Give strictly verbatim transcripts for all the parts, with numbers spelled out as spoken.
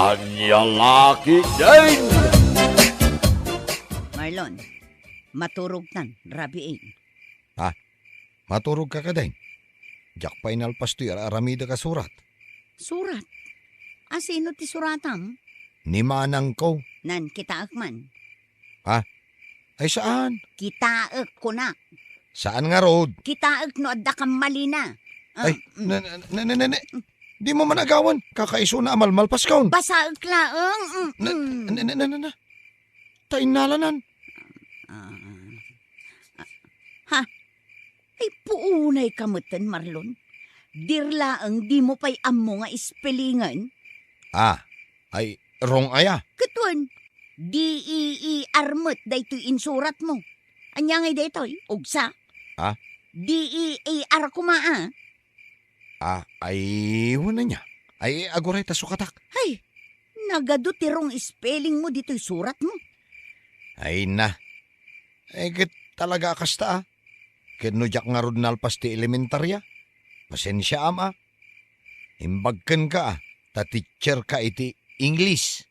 Ania la ketdin? Marlon, maturogtan, rabii. Ha? Maturogka ketdin? Diak pay nalpas toy ar-aramidek a surat. Surat? A, sino ti suratam? Ni manangko. Nan, kitaek man. Ha? Ay, saan. Kitaek, kunak. Saan ngarud? Kitaek no adda kammalina. Ah, Ay, mm. na, na, na, na, na, na. Dimo man agawan. Kakaisuna a malmalpaskon. Basaek laeng. Mm, Na, mm. na, na, na, na, na. Ta innalanan. Ah. Ha? Ay, puunayka metten, Marlon. Dir laeng dimo pay ammo nga ispelingen? Ah, ay, wrong aya. Ket wen, D E E R met daytoy insuratmo. Ania ngay daytoy? Ugsa? Ah? D E A R koma, a. Ah, ay, wen ania. Ay, aguray ta sukatak. Hay, nagadu ti wrong spellingmo ditoy suratmo. Ay na. Eh, ket talaga a kasta, ah. Ket no diak ngarud nalpas ti elementaria, pasensiaam, ah. Imbag kenka, ah, ta teacherka iti English.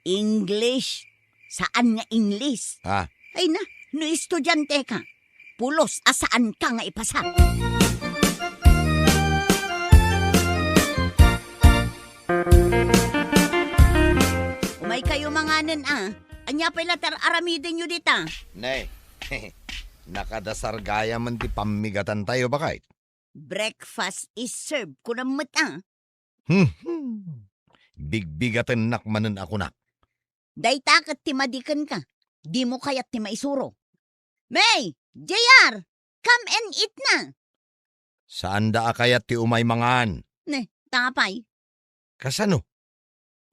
English? Saan nga English? Ah. Ay na, no estudiante ka, pulos a saan ka nga ipasa. Umay kayo manganen, ah. Ania pay la ti ar-aramidenyo dita? Nay, nakadasar gayam ti pammigatantayo, baket. Breakfast is served, kunam met, ah. Hmm, hmm. Bigbigatennak manen a kunak. Dayta ket ti madi kenka. Dimo kayat ti maisuro. May, J R, come and eat na. Saanda a kayat ti umay mangan. Ne, ta apay? Kasano?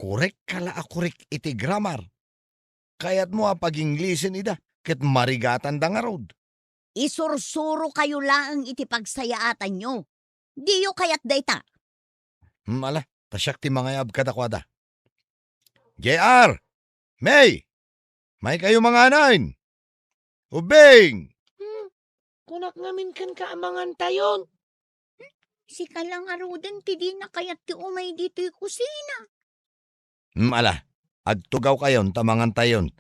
Korek ka la a korek iti grammar. Kayatmo a pag-Inglisen ida, ket marigatanda ngarud. Isursurokayo laeng iti pagsayaatanyo. Diyo kayat dayta? Hmm, ala, ta siak ti mangayab kadakuada. J R! May! Maykayo manganen! Ubing! Hmm, kunak ngamin kenka a mangantayon. Sika la ngaruden ti dina kayat ti umay ditoy kusina. Hmm, ala, agtugawkayon ta mangantayon.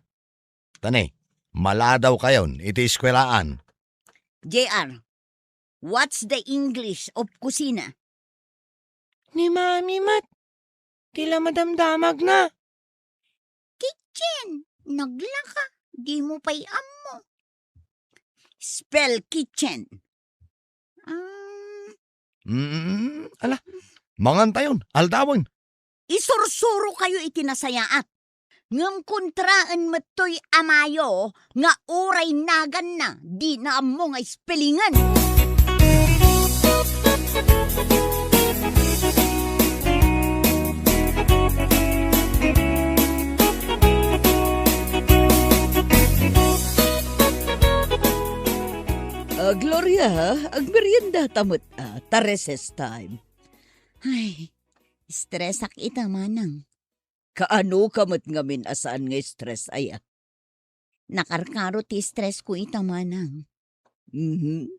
Ta ne, maladawkayon iti eskuelaan. J R, what's the English of kusina? Ni Mami met, ti la madamdamagna. Kitchen, naglaka, dimo pay ammo. Spell kitchen. Ah. Mm, ala, mangantayon, aldawen. Isursurokayo iti nasayaat. Ngem kontraen met toy amayo nga uray naganna, dina ammo nga ispelingen. Ah, Gloria, agmeriendata met, ah, ta recess time. Ay, stressak ita, manang. Kaano ka met ngamin a saan nga stress aya? Nakarkaro ti stress ko ita, manang. Mhm.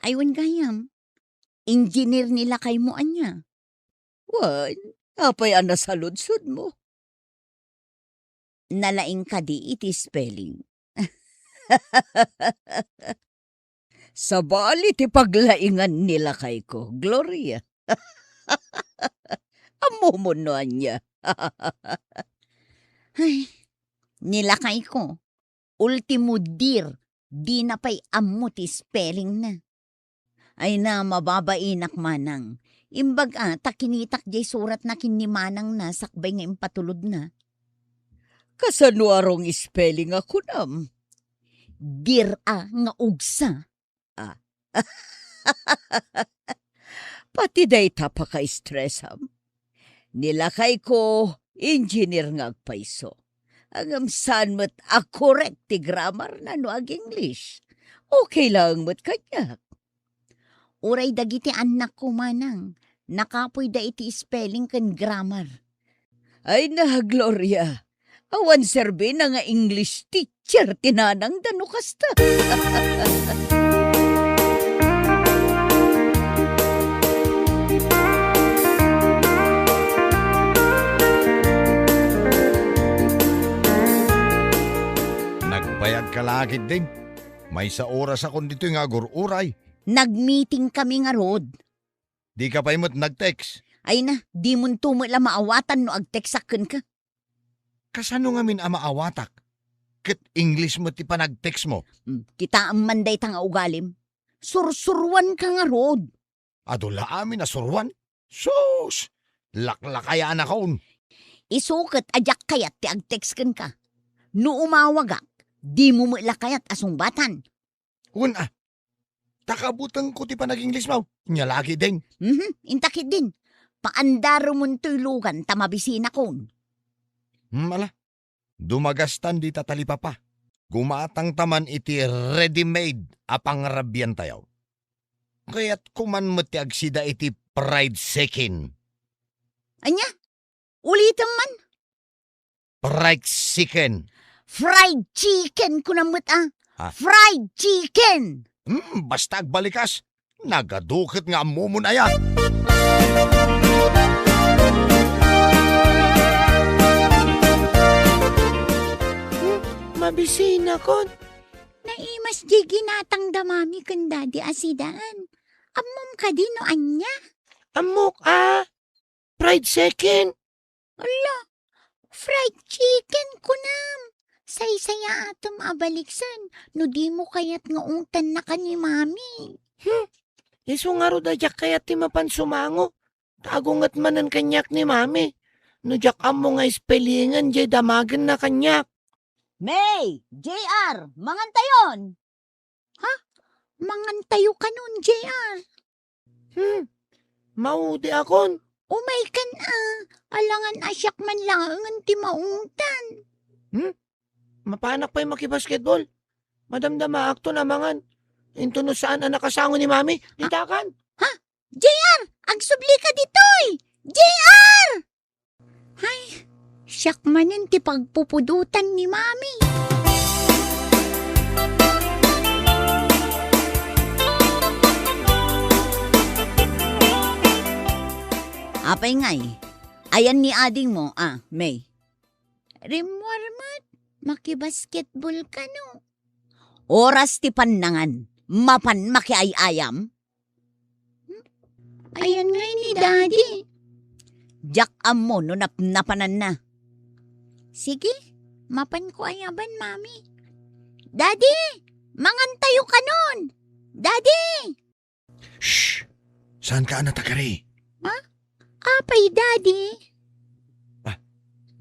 Ay, wen gayam, engineer ni lakaymo ania? Wen, apay a nasaludsodmo? Nalaing kadi iti spelling. Sabali ti paglaingan ni lakayko, Gloria. Ammomon no ania. Ay, ni lakayko, ultimo dir, dina pay ammo ti spellingna. Ay na, mababainak manang. Imbag a, ta kinitak jay suratna ken ni manangna sakbay nga impatulodna. Kasano a wrong spelling a kunam? Dir a nga ugsa. Ah. Pati dayta pakastressam. Ni lakayko, engineer nga agpayso. Ngem saan met a korek ti grammar na no ag-English. Okay laeng met kaniak. Uray dagiti annakko manang, nakapoyda iti spelling ken grammar. Ay na, Gloria, awan serbina nga English teacher ti nanangda no kasta. Akit din. Maysa orasakon ditoy nga agur-uray. Nagmeeting kami ngarud. Dika pay met nag-text. Ay na, dimonto met la maawatan no ag-textak kenka. Kasano ngamin a maawatak? Ket English met ti panag-textmo. Hmm, kitaem man dayta nga ugalim. Sursuruanka ngarud. Adu la amin a suruan? Sus! Laklakayanakon. Isu ket a diak kayat ti ag-text kenka. No umawagak, dimo met la kayat a sungbatan. Wen a, ta kabutengko ti panag-Englishmo. Nia la ketdin. Mhm, inta ketdin. Paandaremontoy lugan ta mabisinakon. Hmm, ala. Dumagastan dita talipapa. Gumatangta man iti ready-made a pangrabiantayo. Kayatko man met ti agsida iti fried chicken. Ania? Ulitem man. Fried chicken. Fried chicken, kunam met a. Ah. Fried chicken! Hmm, basta agbalikas. Nagadu ket nga ammomon aya. Hmm, mabisinakon. Naimas diay ginatang da Mami ken Daddy a sidaen. Ammom kadi no ania? Ammok a. Fried chicken. Ala, fried chicken kunam. Saysayaatem a baliksan no dimo kayat nga ungtanna ken ni Mami. Hmm, isu ngarud a diak kayat ti mapan sumango. Ta agunget manen kaniak ni Mami. No diak ammo nga spellingan diay damagenna kaniak. May, J R, mangantayon! Ha? Mangantayo kanon, J R? Hmm, maudiakon. Umay kan a, alangan a siak man laengen ti maungtan. Hmm? Mapanak pay makibasketball? Madamdamaakton a mangan. Inton no saan a nakasango ni Mami, ditakan. Ha? J R, agsublika ditoy! J R! Ay, siak manen ti pagpupudotan ni Mami. Apay ngay, ayan ni adingmo, a, May? Rimmuar met, makibasketball kano. Oras ti pannangan, mapan makiay-ayam? Hmm? Ayan ngay ni Daddy. Diak ammo no napnapananna. Sige, mapanko ayaban, Mami. Daddy, mangantayo kanon. Daddy! Shh! Saanka a natagari? Ha? Apay, Daddy? Ah,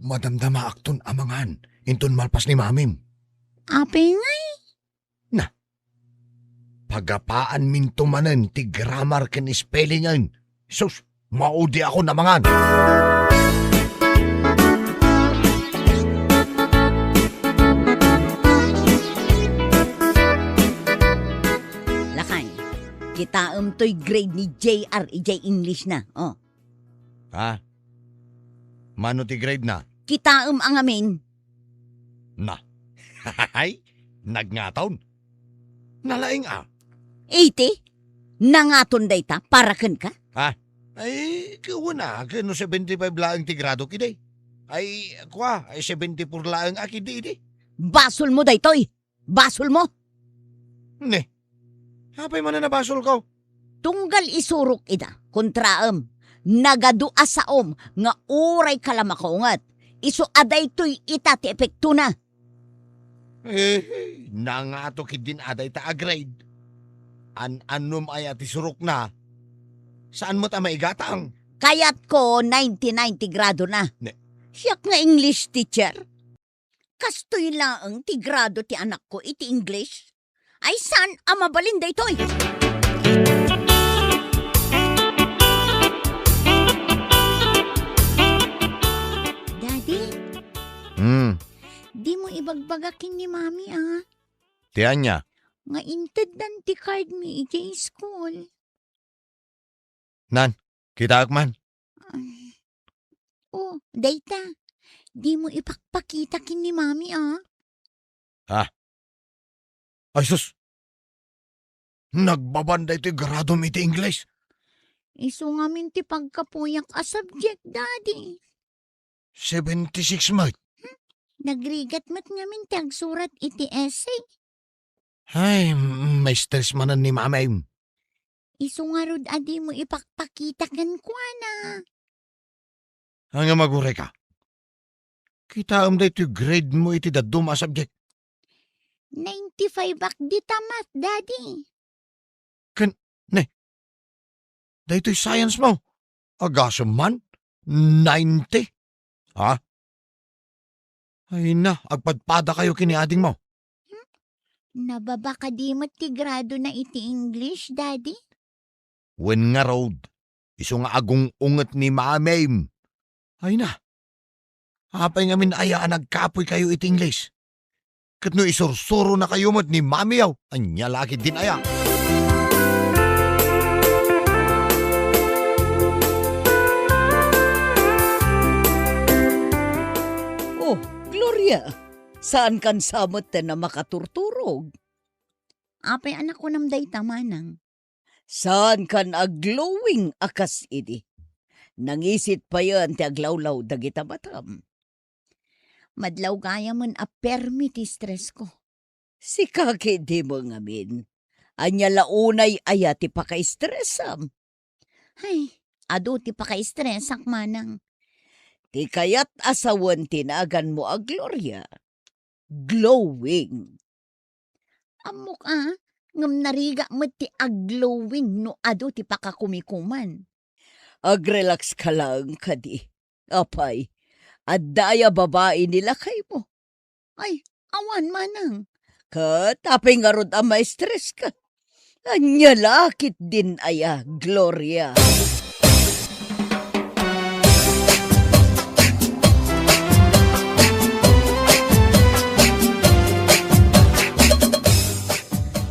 madamdamaakton a mangan inton malpas ni Mamim. Apay ngay? Na, pagapaanminto manen ti grammar ken spellingan. Sus, maudiakon a mangan. Lakay, kitaem toy grade ni J R idiay English na. Oh. Ha? Mano ti grade na? Kitaem a ngamin. Na. Hay, nagngaton. Nalaing a. Eighty? Nangaton dayta para kenka? Ha? Ay, kuwan a, ken no seventy-five laeng ti grado kidi. Ay, kua, ay seventy-four laeng a kidi idi. Basolmo daytoy. Basolmo. Ne, apay manen a basolko? Tunggal isurok ida, kontraem, nagadu a saom nga urayka la makaunget. Isu a daytoy ita ti epektona. Eh, nangato ketdin a dayta a grade. An-annom aya ti surokna? Saan met a maigatang? Kayatko ninety-nine ti gradona. Ne. Siak nga English teacher. Kastoy laeng ti grado ti anakko iti English. Ay, saan a mabalin daytoy? Daddy? Hmm. Dimo ibagbaga ken ni Mami, ah. Ti ania? Nga inteddan ti card mi idiay school. Nan, kitaek man. Ay. Oh, dayta. Dimo ipakpakita ken ni Mami, ah. Ah. Ay, sus! Nagbaban daytoy gradom iti English. Isu ngamin ti pagkapuyak a subject, Daddy. Seventy-six met. Hmm? Nagrigat met ngamin ti agsurat iti essay. Ay, ma-stress manen ni Mami. Isu ngarud a dimo ipakpakita kenkuana. Ania, agurayka? Kitaem daytoy grade mo iti dadduma a subject. Ninety-five ak dita math, Daddy. Ken, ne, daytoy science mo, agasem man, ninety? Ha? Ay na, agpadpadakayo ken ni adingmo. Hmm? Nababa kadi met ti gradona iti English, Daddy? Wen ngarud, isu nga agung-unget ni Mamim. Ay na, apay ngamin aya a nagkapoykayo iti English? Ket no isursuronakayo met ni Mamiyo, ania la ketdin aya? Oh, Gloria, saankan sa metten a makaturturog? Apay a nakunam dayta, Manang? Saankan a glowing a kas idi. Nangisit payen ti aglawlaw dagita matam. Madlaw gayamen a permi ti stressko. Sika ketdi met ngamin. Ania la unay aya ti pakastressam? Ay, adu ti pakaistresak, Manang. Ti kayat a sawen ti naganmo a Gloria, glowing. Ammok a, ngem narigat met ti agglowing no adu ti pakakumikuman. Agrelakska laeng kadi. Apay, adda aya babai ni lakaymo? Ay, awan, Manang. Ket apay ngarud a maistreska? Ania la ketdin aya, Gloria?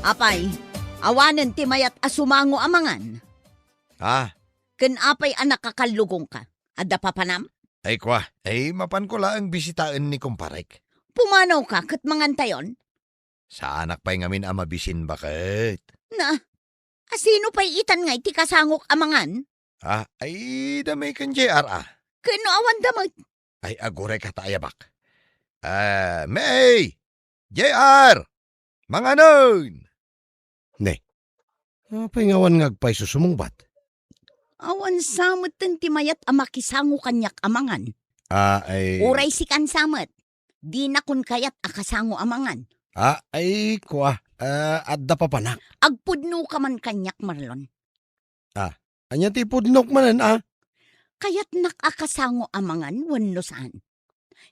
Apay, awanen ti mayat a sumango a mangan? Ah. Ken apay a nakakallugongka? Adda papanam? Ay, kua, ay, mapanko laeng bisitaen ni kumparek. Pumanawka ket mangantayon? Saanak pay ngamin a mabisin baket. Na, asino pay itan ngay ti kasangok a mangan? Ah, ay, da May ken J R a. Ken no awan da met? Ay, agurayka ta ayabak. Ah, May! J R! Manganen! Ne, apay nga awan nga agpayso sumungbat? Awan sa metten ti mayat a makisango kaniak a mangan. Ah, ay. Uray sikan sa met. Dinakon kayat a kasango a mangan. Ah, ay, kua. Ah, adda papanak. Agpudnoka man kaniak, Marlon. Ah, ania ti pudnok manen, ah? Kayatnak a kasango a mangan wenno saan?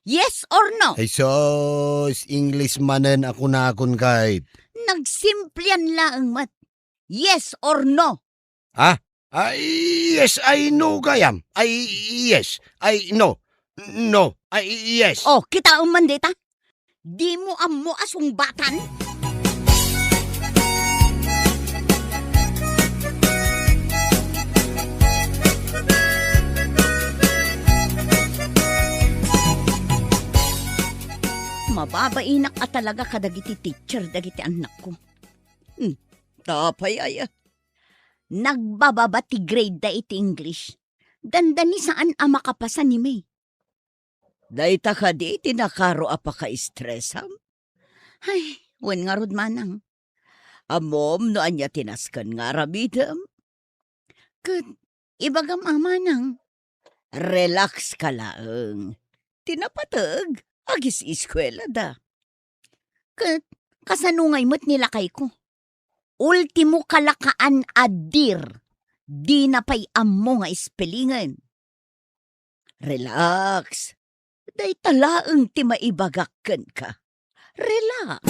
Yes or no? Ay sus, English manen a kunakon, kayat. Nagsimplian laeng met. Yes or no? Ah? Ay, yes, ay, no, gayam. Ay, yes, ay, no. No, ay, yes. Oh, kitaem man dita. Dimo ammo a sungbatan? Mababainak a talaga kadagiti teacher dagiti annakko. Hmm, apay aya? Nagbababa ti grade da iti English. Dandani saan a makapasa ni May. Dayta kadi ti nakaro a pakaistresam? Ay, wen ngarud, Manang. Ammom no ania ti nasken nga aramidem? Ket ibagam a, Manang. Relax ka laeng. Ti napateg, agis-eskuelada. Ket kasano ngay met ni lakayko? Ultimo kalakaan a dear, dina pay ammo nga spellingen. Relax. Dayta laeng ti maibagak kenka. Relax.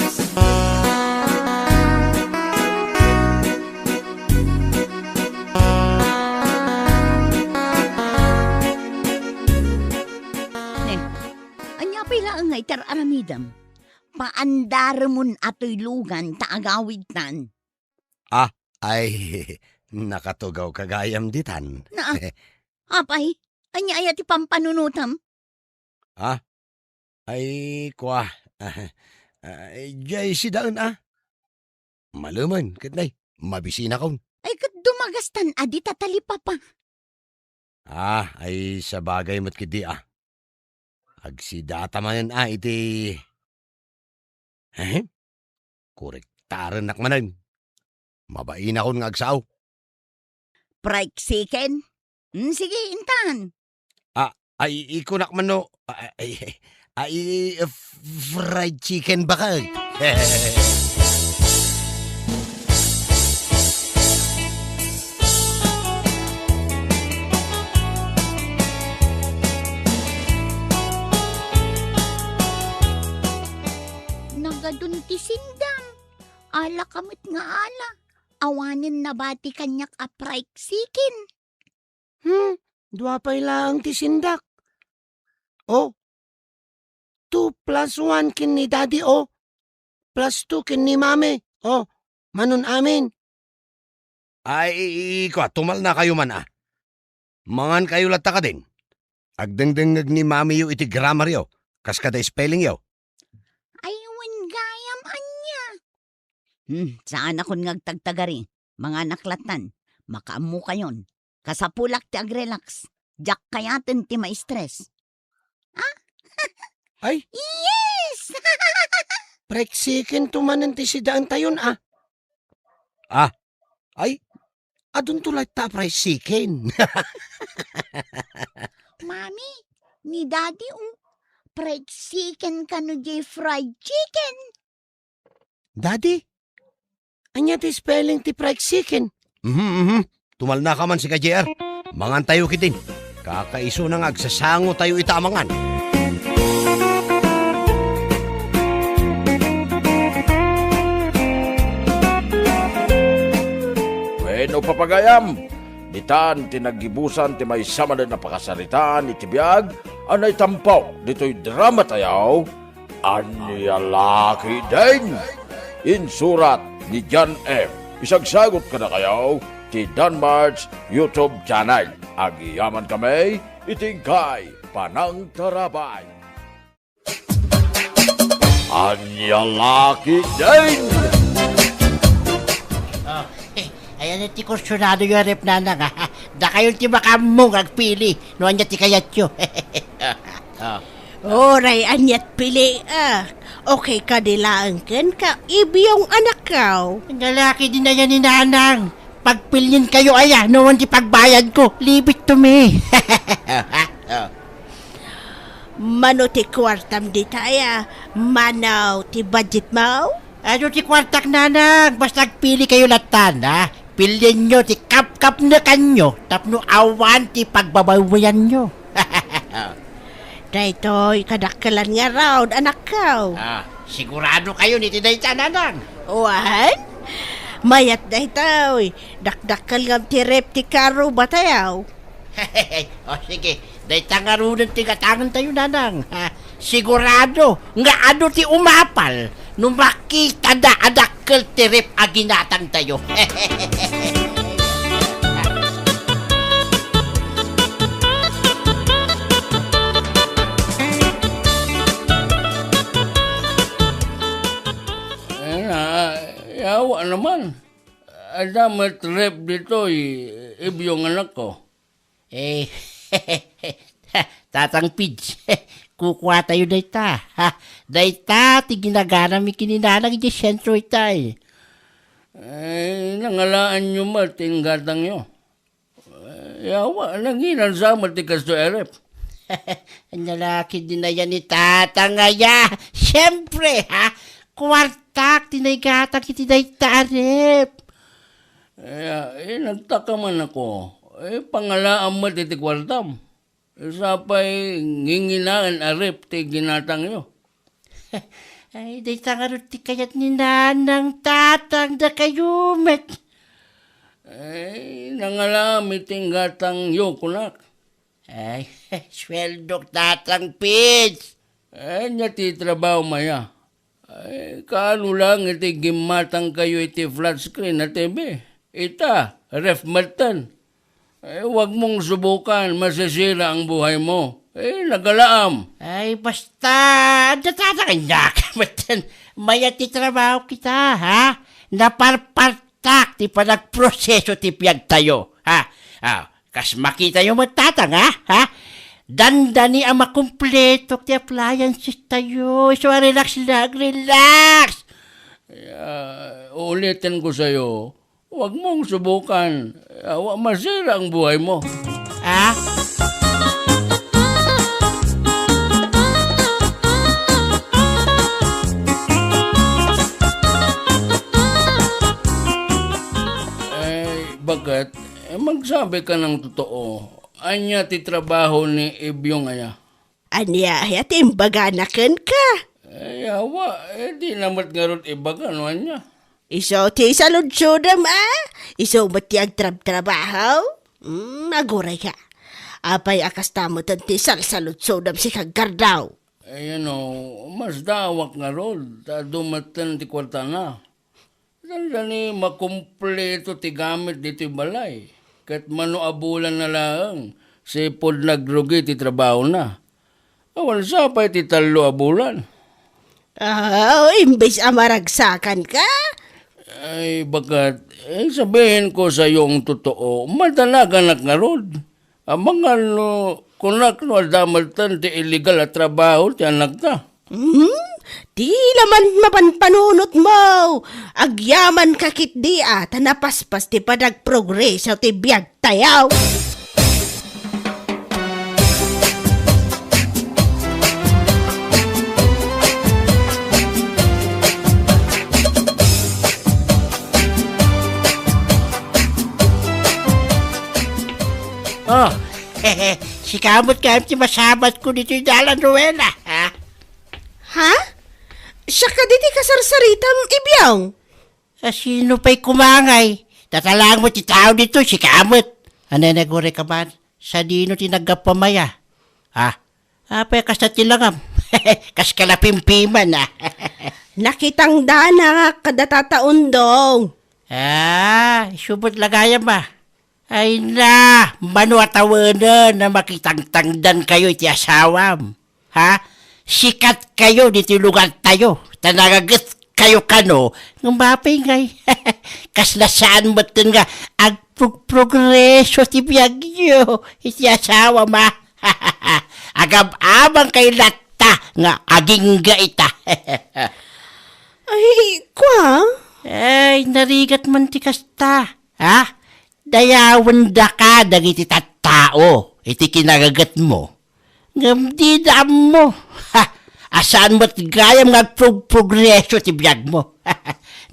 Ne, ania pay laeng nga iti ar-aramidem? Paandaremon a toy lugan ta agawidtan. Ah, ay, nakatugawka gayam ditan. Na, apay, ania aya ti pampanunotam? Ah, ay, kua. Ah, ah, jay sidaen, ah. Malemen, ket nay, mabisinakon. Ay, ket dumagastan a dita talipapa. Ah, ay sabagay met ketdi, ah. Agsidata manen, ah, iti, ehem, korek. Tarennak manen. Mabainakon nga agsao. Fried chicken? Mm, sige, intan. Ah, ay, ikunak man no, ah, ay, ay, f-, fried chicken bakag. Nagadun ti sindam. Ala ka met nga ala. Awanen nabati kaniak a fried chicken. Hmm, dua pay laeng ti sindak. Oh, two plus one ken ni Daddy, oh. Plus two ken ni Mami, oh. Manon amin. Ay, i-, i-, kua, tumalnakayo man, ah. Mangankayo latta kadin. Agdengdengngeg ni Mamiyo iti grammaryo, kas kada spellingyo. Ay, wen gayam ania? Hmm, saanakon nga agtagtagari. Manganak lattan. Makaammokayon. Kasapulak ti agrelax. Diak kayaten ti ma-stress. Ah? Ay? Yes! Fried chicken to manen ti sidaentayon, ah. Ah, ay, adunto latta a fried chicken. Mami, ni Daddy, oh, fried chicken kano jay fried chicken? Daddy, ania ti spelling ti fried chicken? Mhm, mhm. Tumalnaka man sika, J R. Mangantayo ketdin. Kakaisuna nga agsasangotayo ita a mangan. Wenno, papagayam, ditan ti naggibusan ti maysa manen a pakasaritaan iti biag a naitampo ditoy dramatayo, Ania La Ketdin? Insurat ni John F. Isagsagot kadakayo ti Danmart's YouTube channel. Agyamankami iti inkay panangtarabay. Ania La Ketdin? Oh, ayan ti kursunado yo, Rep, Nanang, ah. Dakayon ti makaammo nga agpili no ania ti kayatyo. Oh. Uray, aniat pili, ah. Okay kadi laeng kenka, Ibyong anakko. Ania La Ketdin aya ni Nanang. Pagpilienkayo aya, no wen ti pagbayadko. Leave it to me. Oh. Mano ti kuartam dita aya? Mano ti budgetmo? Adu ti kuartak, Nanang, basta agpilikayo lattan, ha? Pilienyo ti kapkapnekanyo tapno awan ti pagbabaybayanyo. Daytoy kadakkelan ngarud, anakko. Ah, siguradokayon iti dayta, Nanang? Wen? Mayat daytoy. Dakdakkel ngem ti ref ti karrubatayo. O sige, dayta ngaruden ti gatangentayo, Nanang. Ha, sigurado nga adu ti umapal no makitada a dakkel ti ref a ginatangtayo. Ay, yawa naman. Adda met ref ditoy, Ibyong anakko. Eh, Tatang Pids, kukuatayo dayta, ha? Dayta ti ginaganami ken ni Nanang idiay sentro itay. Eh, nangalaanyo met ti inggatangyo. Eh, yawa, nanginansa met ti kastoy a ref. Ania La Ketdin aya ni Tatang aya? Siempre, ha? Kuartak ti naigatang iti dayta a ref. Eh, eh, nagtaka man ako. Eh, pangalaam met iti kuartam. Sapay nginginaen a ref ti ginatangyo. Ay, dayta ngarud ti kayat ni Nanang, Tatang, dakayo met. Ay, nangalaam iti inggatangyo, kunak. Ay, sueldok, Tatang Pids. Ania ti trabahom aya? Ay, kaano lang iti gimmatangkayo iti flat screen a T V? Ita, ref metten. Ay, wag mong subukan, masisira ang buhay mo. Eh, nagalaam. Ay, basta, adda tatang, ania ka metten. Mayat ti trabaho kita, ha? Naparpartak ti panagproseso ti biagtayo, ha? Ah, kas makitayo met, Tatang, ha? Ha? Dandani a makumpleto ti appliances tayo. Isu a relax lang, relax. Ah, ulitin ko sa'yo, huwag mong subukan. Awa, masira ang buhay mo. Ah? Ay, bakit? Eh, magsabi ka ng totoo. Ania ti trabaho ni Ibyong aya? Ania aya ti imbagana kenka? Ay, awa, eh, di na met ngarud ibaga no ania. Isu ti saludsodem, a? Isu met ti agtrabtrabaho? Hmm, aguray ka. Apay a kasta met ti salsaludsodem, sika Gardaw? Ay, ano, masdaawak ngarud, ta adu metten ti kuartana. Dandani makumpleto ti gamit ditoy balay, ket mano a bulanna laeng, sipud nagrugi ti trabahona. Awan sa pay ti tallo a bulan. Ah, imbes a maragsakan ka? Ay, bakat, eh, sabihin ko sayo ang totoo, madanaganak ngarud. Amangan no, kunak no adda metten ti illegal a trabaho ti anakta. Hmm? Di laman mapanpanunot mo. Agyaman ka ketdi a, ta napaspas ti panagprogreso ti biag tayo. Oh, sika met kayat ti masabat ko ditoy dalan, Rowena, ha? Ha? Siak kadi ti kasarsaritam, Ibyong? A, sino pay koma ngay? Tatalaang met ti tao ditoy, sika met. Anay, naguray ka man. Sadino ti naggapuam aya? Ha? Apay a kasta ti langam? Kas ka napimpiman, a. Nakitangdanak kada Tata Undong. A, isu met la gayam, a. Ay na, mano a tawenen a makitangtangdankayo iti asawam? Ha? Sikatkayo ditoy lugartayo, ta nagagetkayo kano, ngem apay ngay? Kasla saan metten nga agprogpreso ti biagyo iti asawam, a? Agab-abangkayo latta nga agingga ita. Ay, kua? Ay, narigat man ti kasta, ha? Dayawendaka dagiti tattao iti kinagagetmo. Ngem dida ammo, ha, a saan met gayam nga agprog-, progreso ti biagmo.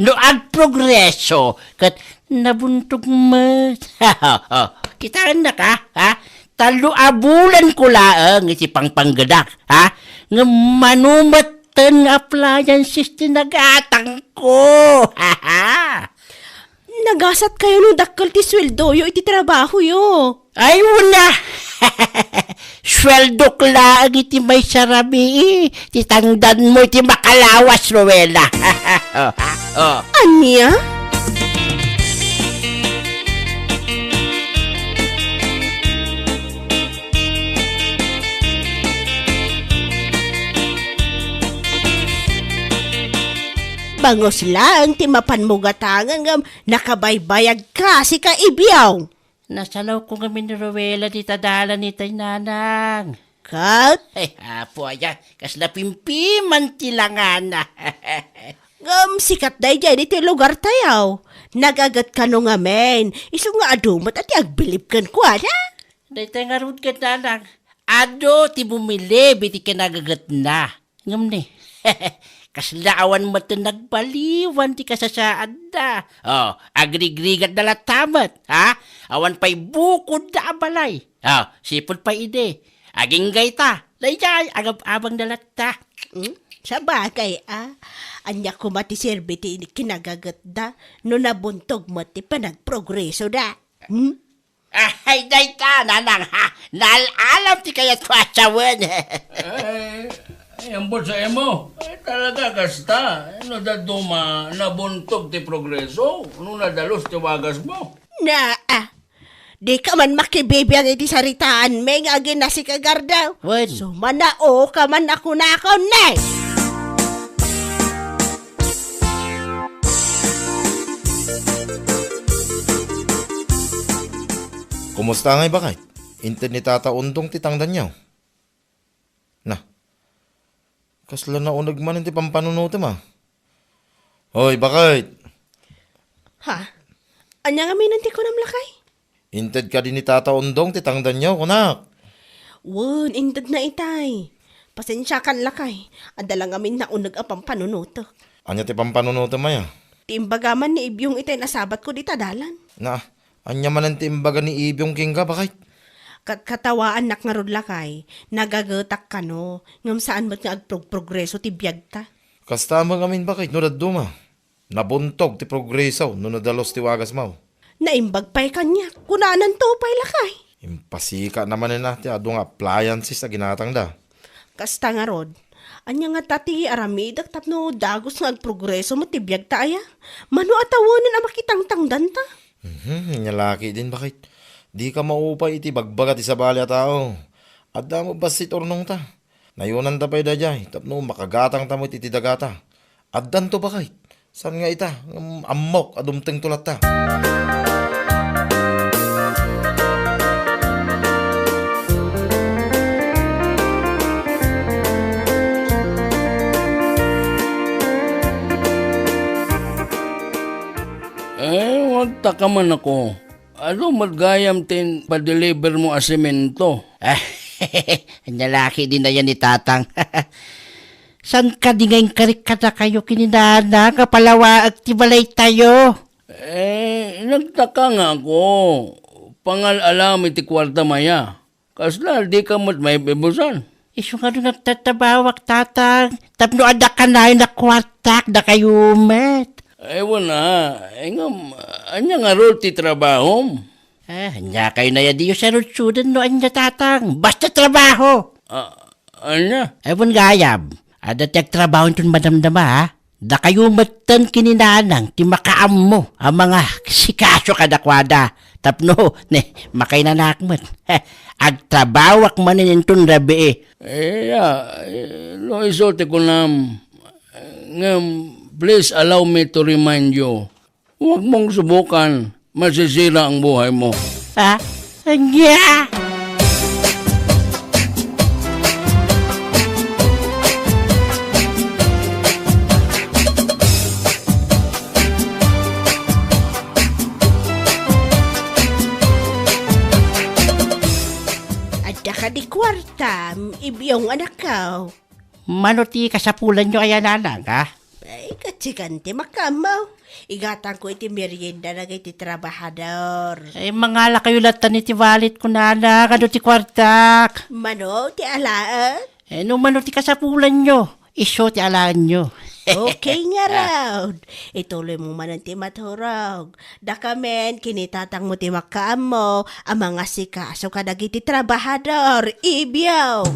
No agprogreso, ket nabuntog met. Kitaennaka, ha? Tallo a bulanko laeng iti pangpanggedak, ha? Ngem mano metten nga appliances ti nagatangko. Nagasatkayo no dakkel ti sueldoyo iti trabahoyo. Ay, wen a! Sueldok laeng iti maysa rabii ti tangdanmo iti makalawas, Rowena. Oh, oh. Ania? Bangus laeng ti mapanmo gatangen ngem nakabaybayagka, sika Ibyong. Nasalawko ngamin ni Rowena dita dalan itay, nanang. Ket? Ay, apo aya, kasla pimpiman ti langana. Ngem sikat daydiay ditoy lugartayo. Nagaget kano ngamin, isu nga adu met a ti agbilib kenkuana. Daytoy ngarud ket, nanang, adu ti bumilib iti kinagagetna. Ngem ni, kasla awan met ti nagbaliwan ti kasasaadda. Oh, agrigrigatda latta met, ha? Awan pay bukodda a balay. Oh, sipud pay idi. Agingga ita. Daydiay, agab-abangda latta. Hmm? Sabagay, a. Ania koma ti serbi ti kinagagetda no nabuntog met ti panagprogresoda? Hmm? Ay, dayta, nanang, ha? Naal-alam ti kayatko a sawen. Ay, ay, ambot sa imo. Ay, talaga, kasta. No dadduma, nabuntog ti progreso, no nadalus ti wagasmo. Na, a. Dika man makibibiang iti saritaanmi nga agina, sika Gardaw. Wen. Sumanao ka man a kunakon, ne. Kumusta ngay, baket? Inted ni Tata Undong ti tangdanyo? Na, kasla nauneg man ti pampanunotem, a. Oy, bakit? Ha? Ania ngamin ti kunam, lakay? Inted kadi ni Tata Undong ti tangdanyo, kunak. Wen, intedna itay. Pasensiakan, lakay. Adda la ngamin nauneg a pampanunotek. Ania ti pampanunotem aya? Ti imbaga man ni Ibyong itay nasabatko dita dalan. Na, ania manen ti imbaga ni Ibyong kenka, bakit? Kat-, katawaannak ngarud, lakay. Nagagetak kano, ngem saan met nga agprog-progreso ti biagta. Kasta met ngamin, bakit, no dadduma? Nabuntog ti progreso no nadalus ti wagasmo. Naimbag pay kaniak. Kunananto pay, lakay. Impasika na manen a ti adu nga appliances a ginatangda. Kasta ngarud, ania ngata ti aramidek tapno dagus nga agprogreso met ti biagta aya? Mano a tawenen a makitangtangdanta? Mhm, ania la ketdin, bakit? Dika maupay iti bagbaga ti sabali a tao. Adda met bassit urnongta. Nayonanta pay daydiay tapno makagatangta met iti dagata. Addanto, bakit? Saan nga ita, ngem ammok a dumtengto latta. Eh, agtaka man ako. Adu met gayam ti padelivermo a semento? Ania la ketdin aya ni Tatang? Saan kadi nga inkarik kadakayo ken ni Nana nga palawaek ti balaytayo? Eh, nagtaka nga ako. Pangal-alam iti kuartam aya. Kasla, dika met maibibusan? Isu nga nagtatrabahoak, Tatang, tapno adda kanayon a kuartak, dakayo met. Ay, wen a. Ay, ngem, ania ngarud ti trabahom? Ah, ania kayo naya diyo sarudsuden no ania, Tatang? Basta trabaho! Ah, ania? Ay, wen gayam. Adda ti agtrabaho inton madamdama, ha? Dakayo metten ken ni Nanang ti makaammo a mangasikaso kadakuada tapno, ne, makainanaak met. Agtrabahoak manen inton rabii. Eh, ya, eh, no isu ti kunam, ngem, please allow me to remind you, huwag mong subukan. Masisira ang buhay mo. Ha? Ania? Adda kadi kuartam, Ibyong, anakko? Mano ti kasapulanyo aya, Nanang, ha? Ay, katsikan ti makaammo. Igatangko iti merienda dagiti trabahador. Ay, mangalakayo latta iti wallet ko, Nanang, adu ti kuartak. Mano ti alaen? Eh, no mano ti kasapulanyo, isu ti alaenyo. Okay ngarud. Ituloy mo manen ti maturog. Dakamin, ken ni Tatang mo ti makaammo a mangasikaso kadagiti trabahador, Ibyo.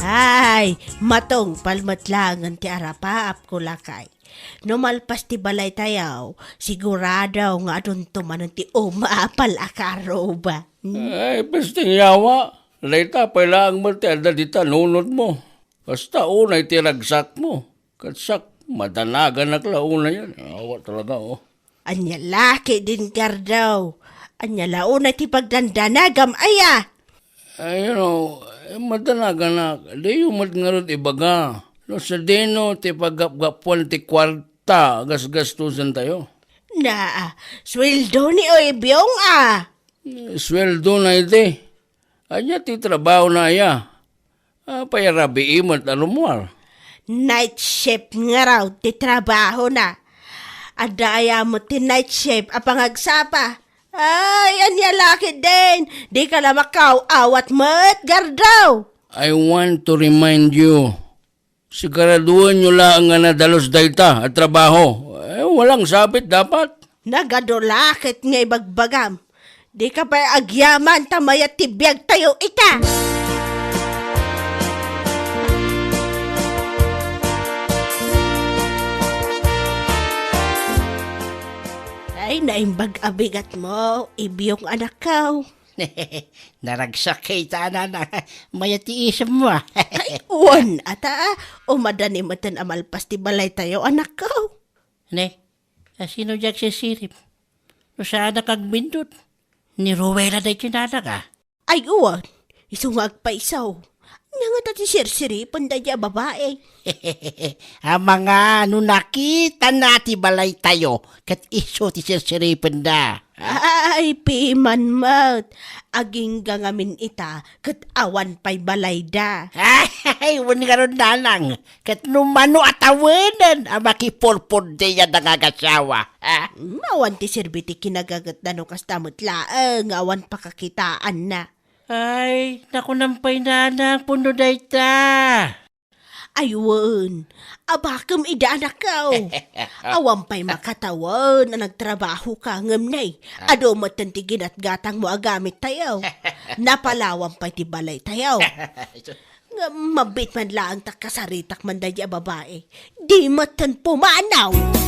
Ay, matungpal met laengen ti arapaapko, lakay. No malpas ti balaytayo, sigurado nga adunto manen ti umapal a karuba. Hmm? Ay, pesting yawa. Dayta pay laeng met ti adda dita nunotmo. Kasta unay ti ragsakmo. Ket siak, madanaganak la unayen. Awa talaga, oh. Ania la ketdin, Gardaw? Ania la unay ti pagdandanagam aya? Ay, you know, eh, madanaganak, diyo met ngarud ibaga no sadino ti paggapgapuan ti kuarta a gasgastusentayo. Na, sueldo ni Oy Byong, a. Eh, sueldona iti. Ania ti trabahona aya? Apay a rabii met a rummuar? Night shift ngarud ti trabahona. Adda aya met ti night shift a pangagsapa? Ay, ania la ketdin? Dika la makaaw-awat met, Gardaw! I want to remind you, siguraduenyo laeng nga nadalus dayta a trabaho. Eh, walang sabit dapat. Nagadu la ket nga ibagbagam. Dika pay agyaman ta mayat ti biagtayo ita. Ay, naimbag a bigatmo, Ibyong anakko. Naragsak kay ta, Nanang. Mayat ti isemmo, a. Ay, wen, ata, a. Umadani metten a malpas ti balaytayo, anakko. Ne, a, sino diay agsisirib? No saanak agbindot, ni Ruela daytoy nanang a. Ay, wen, isu nga agpayso. Ania ngata ti sirsiripen daydiay a babai? Amangan no nakitana ti balaytayo, ket isu ti sirsiripenda. Ay, piman met. Agingga ngamin ita, ket awan pay balayda. Ay, wen ngarud nanang, ket no mano a tawenen a makipurpurdi a nangagasawa, a? Mm, awan ti serbi ti kinagagetna no kasta met laeng nga awan pakakitaanna. Ay, nakunam pay nanang, pudno dayta. Ay, wen. Abakem ida, anakko. Awan pay makatawen a nagtrabahoka, ngem nay, adu metten ti ginatgatangmo a gamittayo. Napalawam pay ti balaytayo. Ngem mabiit man laeng ta kasaritak man daydiay a babai. Di metten pumanaw.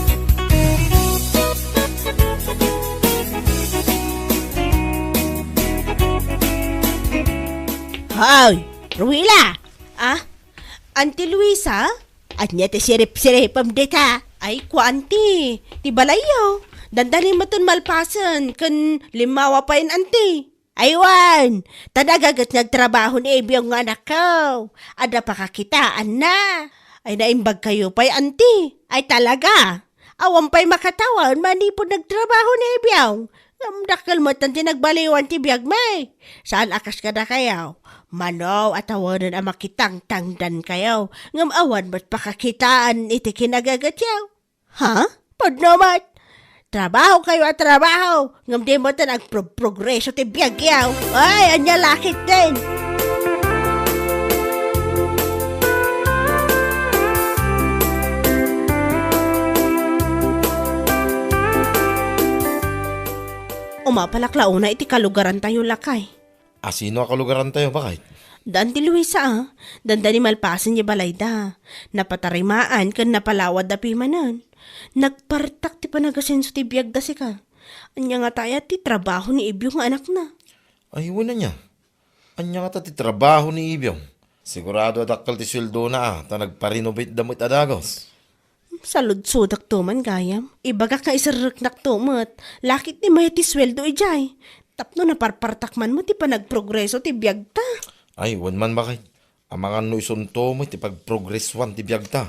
Hoy, Ruila! Ah? Auntie Luisa? Ania ti sirip-siripem dita? Ay, kua, Auntie, ti balayyo. Dandani metten malpasen ken limmawa payen, Auntie. Ay, wen, ta nagaget nga agtrabaho ni Ebiong nga anakko. Adda pakakitaanna. Ay, naimbagkayo pay, Auntie. Ay, talaga. Awan pay makatawen manipud nagtrabaho ni Ebiong. Ngem dakkel metten ti nagbaliwan ti biagmi. Saan a kas kadakayo. Mano a tawenen a makitangtangdankayo. Ngem awan met pakakitaan iti kinagagetyo. Ha? Pudno met. Trabahokayo a trabaho, ngem di metten agprogrogreso ti biagyo. Ay, ania la ketdin? Umapalak la unay iti kalugarantayo, lakay. A, sino a kalugarantayo, baket? Daan ti Luisa, a. Dandani malpasen ti balayda. Napatarimaan ken napalawadda pimanen. Nagpartak ti panagasenso ti biagda sika. Ania ngata aya ti trabaho ni Ebiong nga anakna? Ay, wen, ania? Ania ngata ti trabaho ni Ebiong? Sigurado a dakkel ti sueldona, a, ta nagpa-renovateda met a dagus. Saludsodakto man gayam. Ibagak nga iserreknakto met. La ketdi mayat ti sueldo idiay. Tapno naparpartak man met ti panagprogreso ti biagta. Ay, wen man, baket. Amangan no isunto met ti pagprogresoan ti biagta.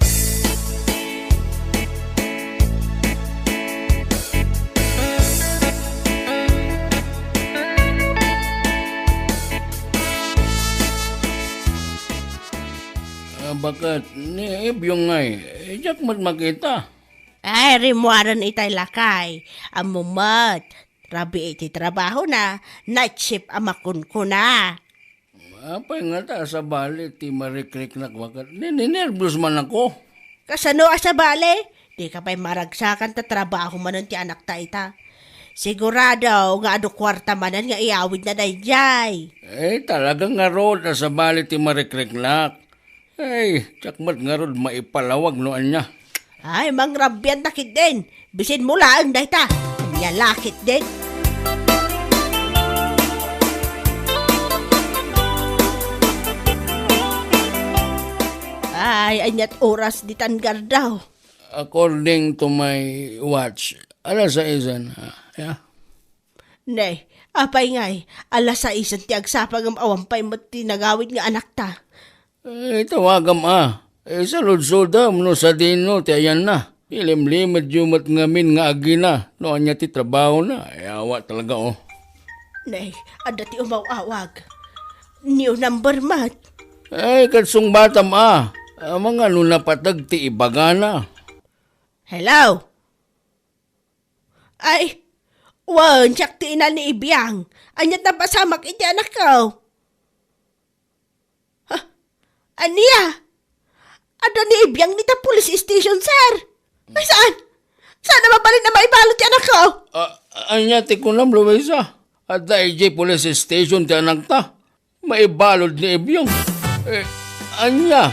A, baket, ni Ebiong ngay, diak met makita. Ay, rimmuaren itay, lakay. Ammom met, rabii ti trabahona, night shift a makunkuna. Apay ngata a sabali ti marikriknak, baket? Ni-, ninerbios man ako. Kasano a sabali? Dika pay maragsakan ta trabaho manen ti anakta ita. Sigurado nga adu kuarta manen nga iyawidna daydiay. Eh, talaga ngarud a sabali ti marikriknak. Ay, diak met ngarud maipalawag no ania. Ay, mangrabianta ketdin. Bisinmo laeng dayta. Ania la ketdin? Ay, aniat oras ditan gardaw? According to my watch, alas saisen, ah, yeah. Ne, apay ngay, alas saisen ti agsapa ngem awan pay met ti nagawid nga anakta. Eh, tawagam a. Eh, saludsodam no sadino ti ayanna. Ilimlimedyo met ngamin nga agina no ania ti trabahona. Eh, awa talaga, oh. Ne, adda ti umaw-awag. New number met. Eh, ket sungbatam a. Amangan no napateg ti ibagana. Hello? Ay, wen, siak ti ina ni Ibiang. Aniat napasamak iti anakko? Ha? Ania? Adda ni Ibiang dita police station, sir. Ay, saan? Saan a mabalin a maibalud ti anakko? Ah, ania ti kunam, Luisa? Adda idiay police station ti anakta. Maibalud ni Ebyong. Eh, ania?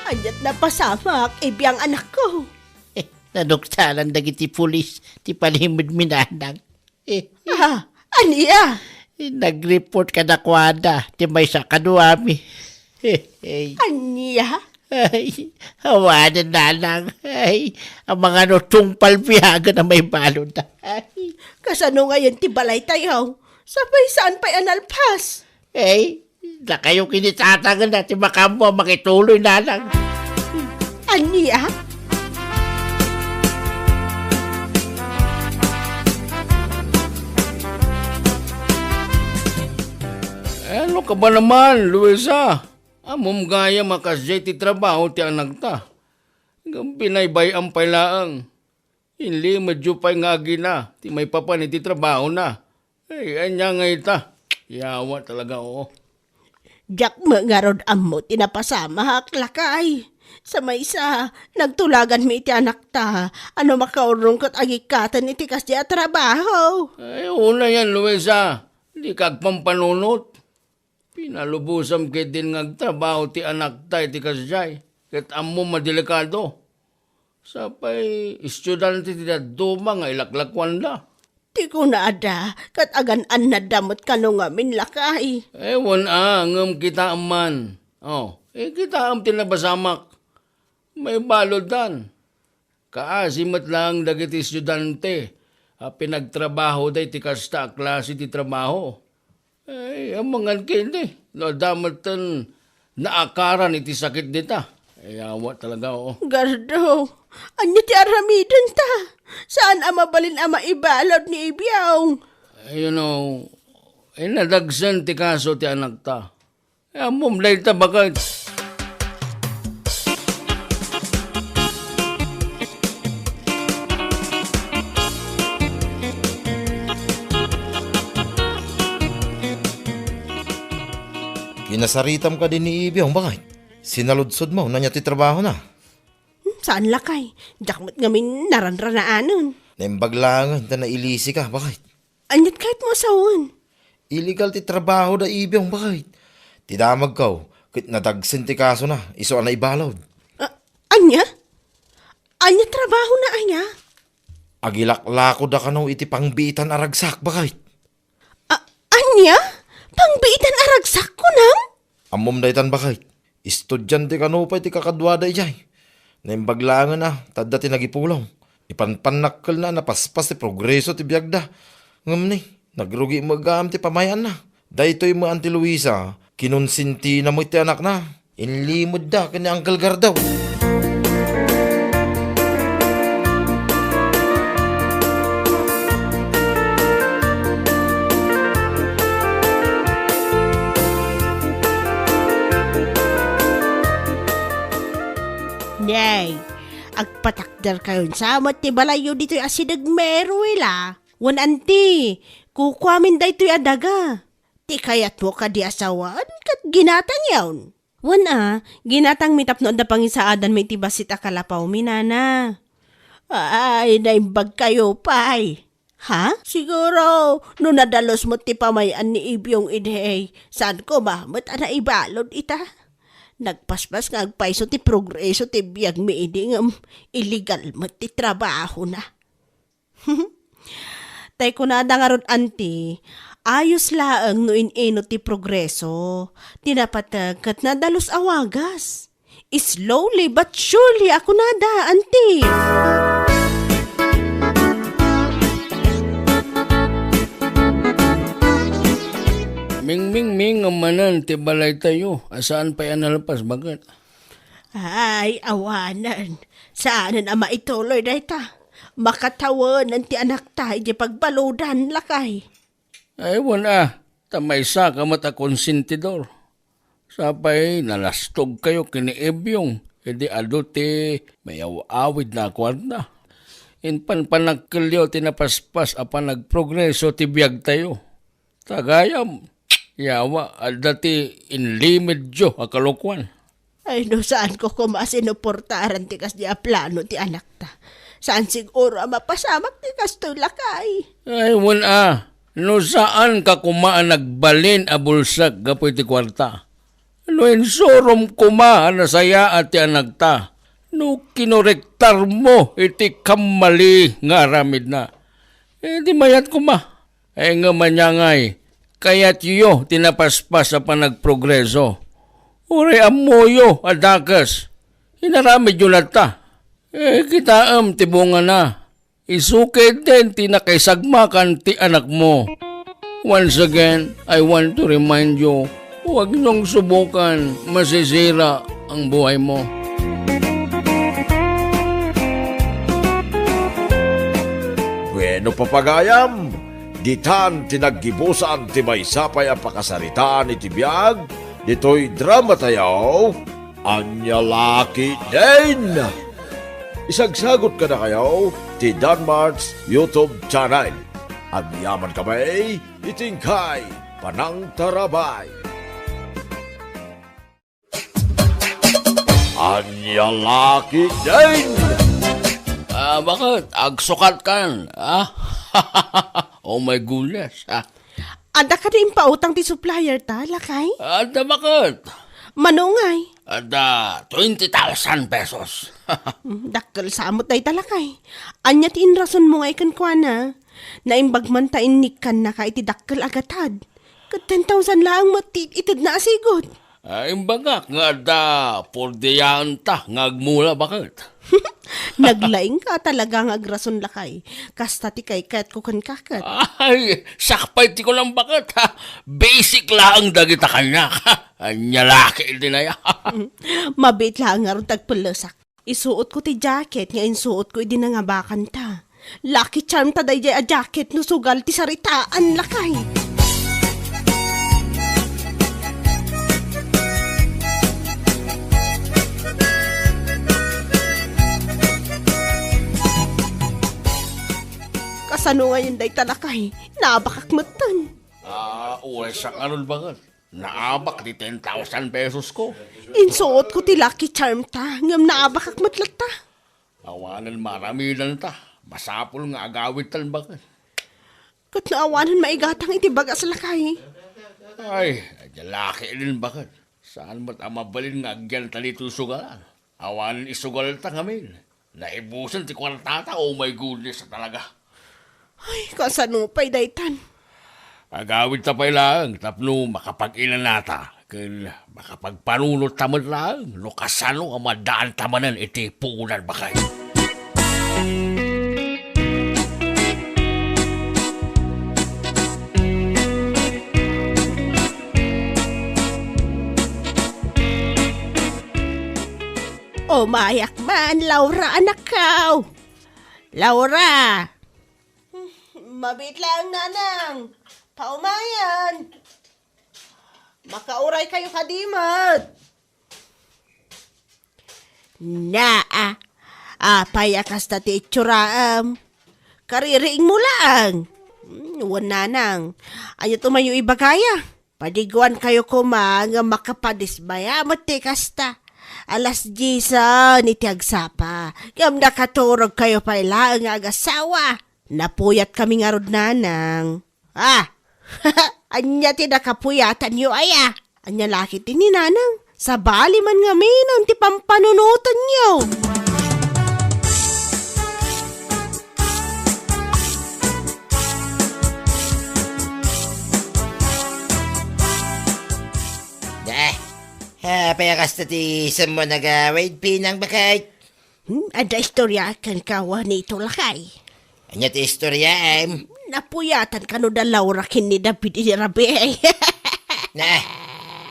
Aniat napasamak, Ebyang anakko. Naduktalan dagiti pulis ti panimedmi, nanang. Ah, ania? Nag-report kadakuada ti maysa a kaduami. Ay. Ania? Ay, awanen, nanang. Ay, amangan no tungpal biagen a maibalud. Ay. Kasano ngayen ti balaytayo? Sapay saan pay a nalpas? Ay, dakayo ken ni tatang ti makaammo a makituloy, nanang. Ania? Eh, ano ka ba naman, Luisa? Ammom gayam a kasdiay ti trabaho ti anakta. Ngem binaybay-am pay laeng. Inlimedyo pay nga agina ti maipapan iti trabahona. Ay, ania nga ita? Yawa talaga, oo. Diak met ngarud ammo ti napasamak, lakay. Sa maysa, nagtulaganmi iti anakta a no makaurong ket agikkaten iti kasdi a trabaho. Ay, una yan, Luisa. Dika agpampanunot. Pinalubosam ketdin nga agtrabaho ti anakta iti kasdiay, ket ammom a delikado. Sapay estudiante ti dadduma nga ilaklakuanda. Ti kunada, ket agan-annadda met kano ngamin, lakay. Ewan a, ngem kitaem man. Oh, eh, kitaem ti napasamak. Maibaluddan. Kaasi met laeng dagiti estudiante a pinagtrabahoda iti kasta a klase ti trabaho. Ay, amangan ketdi no adda metten naakaran iti sakit dita. Ay, awa talaga, oo. Gardo, ania ti aramidenta? Saan a mabalin a maibalud ni Ibiong? Ay, you know, inadagsen ti kaso ti anakta. Ammom dayta, baket. Kinasaritam kadi ni Ibiong, baket? Sinaludsodmo no ania ti trabahona? Hmm, saan lakay. Diak met ngamin naranranaanen. Naimbag laengen ta nailisika, baket? Aniat kayatmo a sawen? Illegal ti trabahoda, Ibiong, baket. Ti damagko, ket nadagsen ti kasona, isu a naibalud. A-, ania? Ania trabahona aya? Agilaklakoda kano iti pangbiitan a ragsak, baket. A-, ania? Pangbiitan a ragsak, kunam? Ammom daytan, baket. Estudiante kano pay ti kakaduada idiay. Naimbag laengen a, ta adda ti nagipulong. Ipanpannakkelna a napaspas ti progreso ti biagda. Ngem ni, nagrugi met gayam ti pamay-anna. Daytoy met, Auntie Luisa, kinonsentina met ti anakna. Inlimedda ken ni Uncle Gardaw. Nay, agpatakderkayon sa met ti balayyo ditoy asideg, Meruel, a. Wen, anti, kukuamin daytoy a daga. Ti kayatmo kadi a sawen ket ginatangyon. Wen a, ginatangmi tapno adda pangisaadanmi iti bassit a kalapawmi, nana. Ay, naimbagkayo pay. Ha? Siguro, no nadalus met ti pamay-an ni Ibyong idi, saan koma met a naibalud ita. Nagpaspas nga agpayso ti progreso ti biagmi idi ngem illegal met ti trabahona. Tay kunada ngarud, anti, ayos laeng no in-inut ti progreso. Ti napateg ket nadalus a wagas. Slowly but surely a kunada, anti. Mingmingming manen ti balaytayo a saan pay a nalpas, baket? Ay, awanen. Saanen a maituloy dayta. Makatawenan ti anakta iti pagbaludan, lakay. Ay, wen a, ta maysaka met a konsentidor. Sapay nalastogkayo ken ni Ebyong, idi adu ti mayaw-awidna a kuarta. Impanpanakkelyo ti napaspas a panagprogreso ti biagtayo. Ta gayam, yawa, adda ti inlimedyo a kalokuan. Ay, no saanko koma a sinuportaran ti kasdi a plano ti anakta. Saan siguro a mapasamak ti kastoy, lakay. Ay, wen a, no saanka koma a nagbalin a bulsek gapu iti kuarta. No insurom koma a nasayaat ti anakta. No kinorektarmo iti kammali nga aramidna. Eh, di mayat koma. Ay, ngem ania ngay, kayatyo ti napaspas a panagprogreso. Uray ammoyo a dakes, inaramidyo latta. Eh, kitaem ti bungana. Isu ketdin ti nakaisagmakan ti anakmo. Once again, I want to remind you, huwag niyong subukan, masisira ang buhay mo. Bueno, papagayam, ditan ti naggibusan ti maysa pay a pakasaritaan iti biag ditoy drama tayo, Ania La Ketdin. Isagsagut kadakayo ti Danmart's YouTube channel. Agyaman kami iti inkay panangtarabay. Ania La Ketdin! Ah, bakit? Agsukat kan, ah? Oh my goodness, ah. Adda kadi impautang ti supplier ta, lakay? Adda, bakit? Mano ngay? Adda twenty thousand pesos. Mm, dakkel sa met dayta, lakay. Ania ti inrasonmo ngay kenkuana? Naimbag man ta innikkan naka iti dakkel a gatad. Ket ten thousand laeng met ti itedna a sigud. Ah, imbagak nga adda pordiaanta nga agmula, bakit? Naglaing ka talaga nga agrason, lakay. Kasta ti kaykayatko kenka ket. Ay, sakbay ti kunam, bakit, ha? Basic laeng dagita kaniak, ha? Ania La Ketdin aya. Mabiit laeng ngarud ti agpellesak. Isuotko ti jacket nga insuotko idi nangabakanta. Lucky charm ta daydiay a jacket no sugal ti saritaan, lakay. Kasano ngayen dayta, lakay? Naabakak metten. Ah, uray sa kanun, bakit? Naabak ti ten thousand pesos ko. Insuotko ti lucky charm ta, ngem naabakak met latta. Awanen maaramidanta. Masapul nga agawidtan, bakit? Ket no awanen maigatang iti bagas, lakay. Ay, ania La Ketdin, bakit? Saan met a mabalin nga agyanta ditoy sugalan? Awanen isugalta ngamin. Naibusen ti kuartata, oh my goodness, talaga. Ay, kasano pay daytan? Agawidta pay laeng tapno makapag-inanata ken makapagpanunotta met laeng no kasano a maddaanta manen iti puonan, bakit. Umayak man, Laura, anakko. Laura! Mabiit laeng, nanang. Paumayan. Makauray kayo kadi met. Naa, apay a kasta ti itsuram? Kaririingmo laeng. Hmm, wen, nanang. Ania ti umayyo ibagaya? Padiguan kayo koma nga makapadismaya met ti kasta. Alas diesan iti agsapa. Ngem nakaturog kayo pay laeng nga agasawa. Napuyat kami ngarud, nanang. Ah! Ania ti nakapuyatanyo aya? Ania la ketdi ni nanang? Sabali man ngamin ti pampanunotenyo. Dah, apay a kasta ti isemmo a nagawid, Pinang, baket? Hmm, adda istorya kenka, Juanito, lakay. Ania ti istoryaem? Napuyatan kano da Laura ken ni David idi rabii. Na,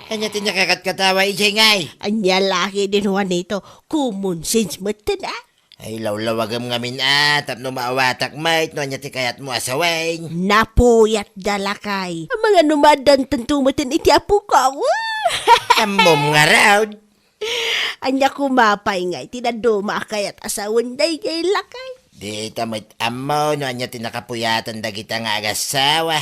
ania ti nakakatkatawa idiay ngay? Ania la ketdin, Juanito, common sense metten, a. Ay, lawlawagem ngamin, a, tapno maawatak met no ania ti kayatmo a sawen. Napuyat da, lakay. Amangan no maaddantanto metten iti apok. Ammom ngarud. Ania koma pay ngay ti dadduma a kayat a sawen daydiay, lakay? Dita met ammo no ania ti nakapuyatan dagita nga agasawa.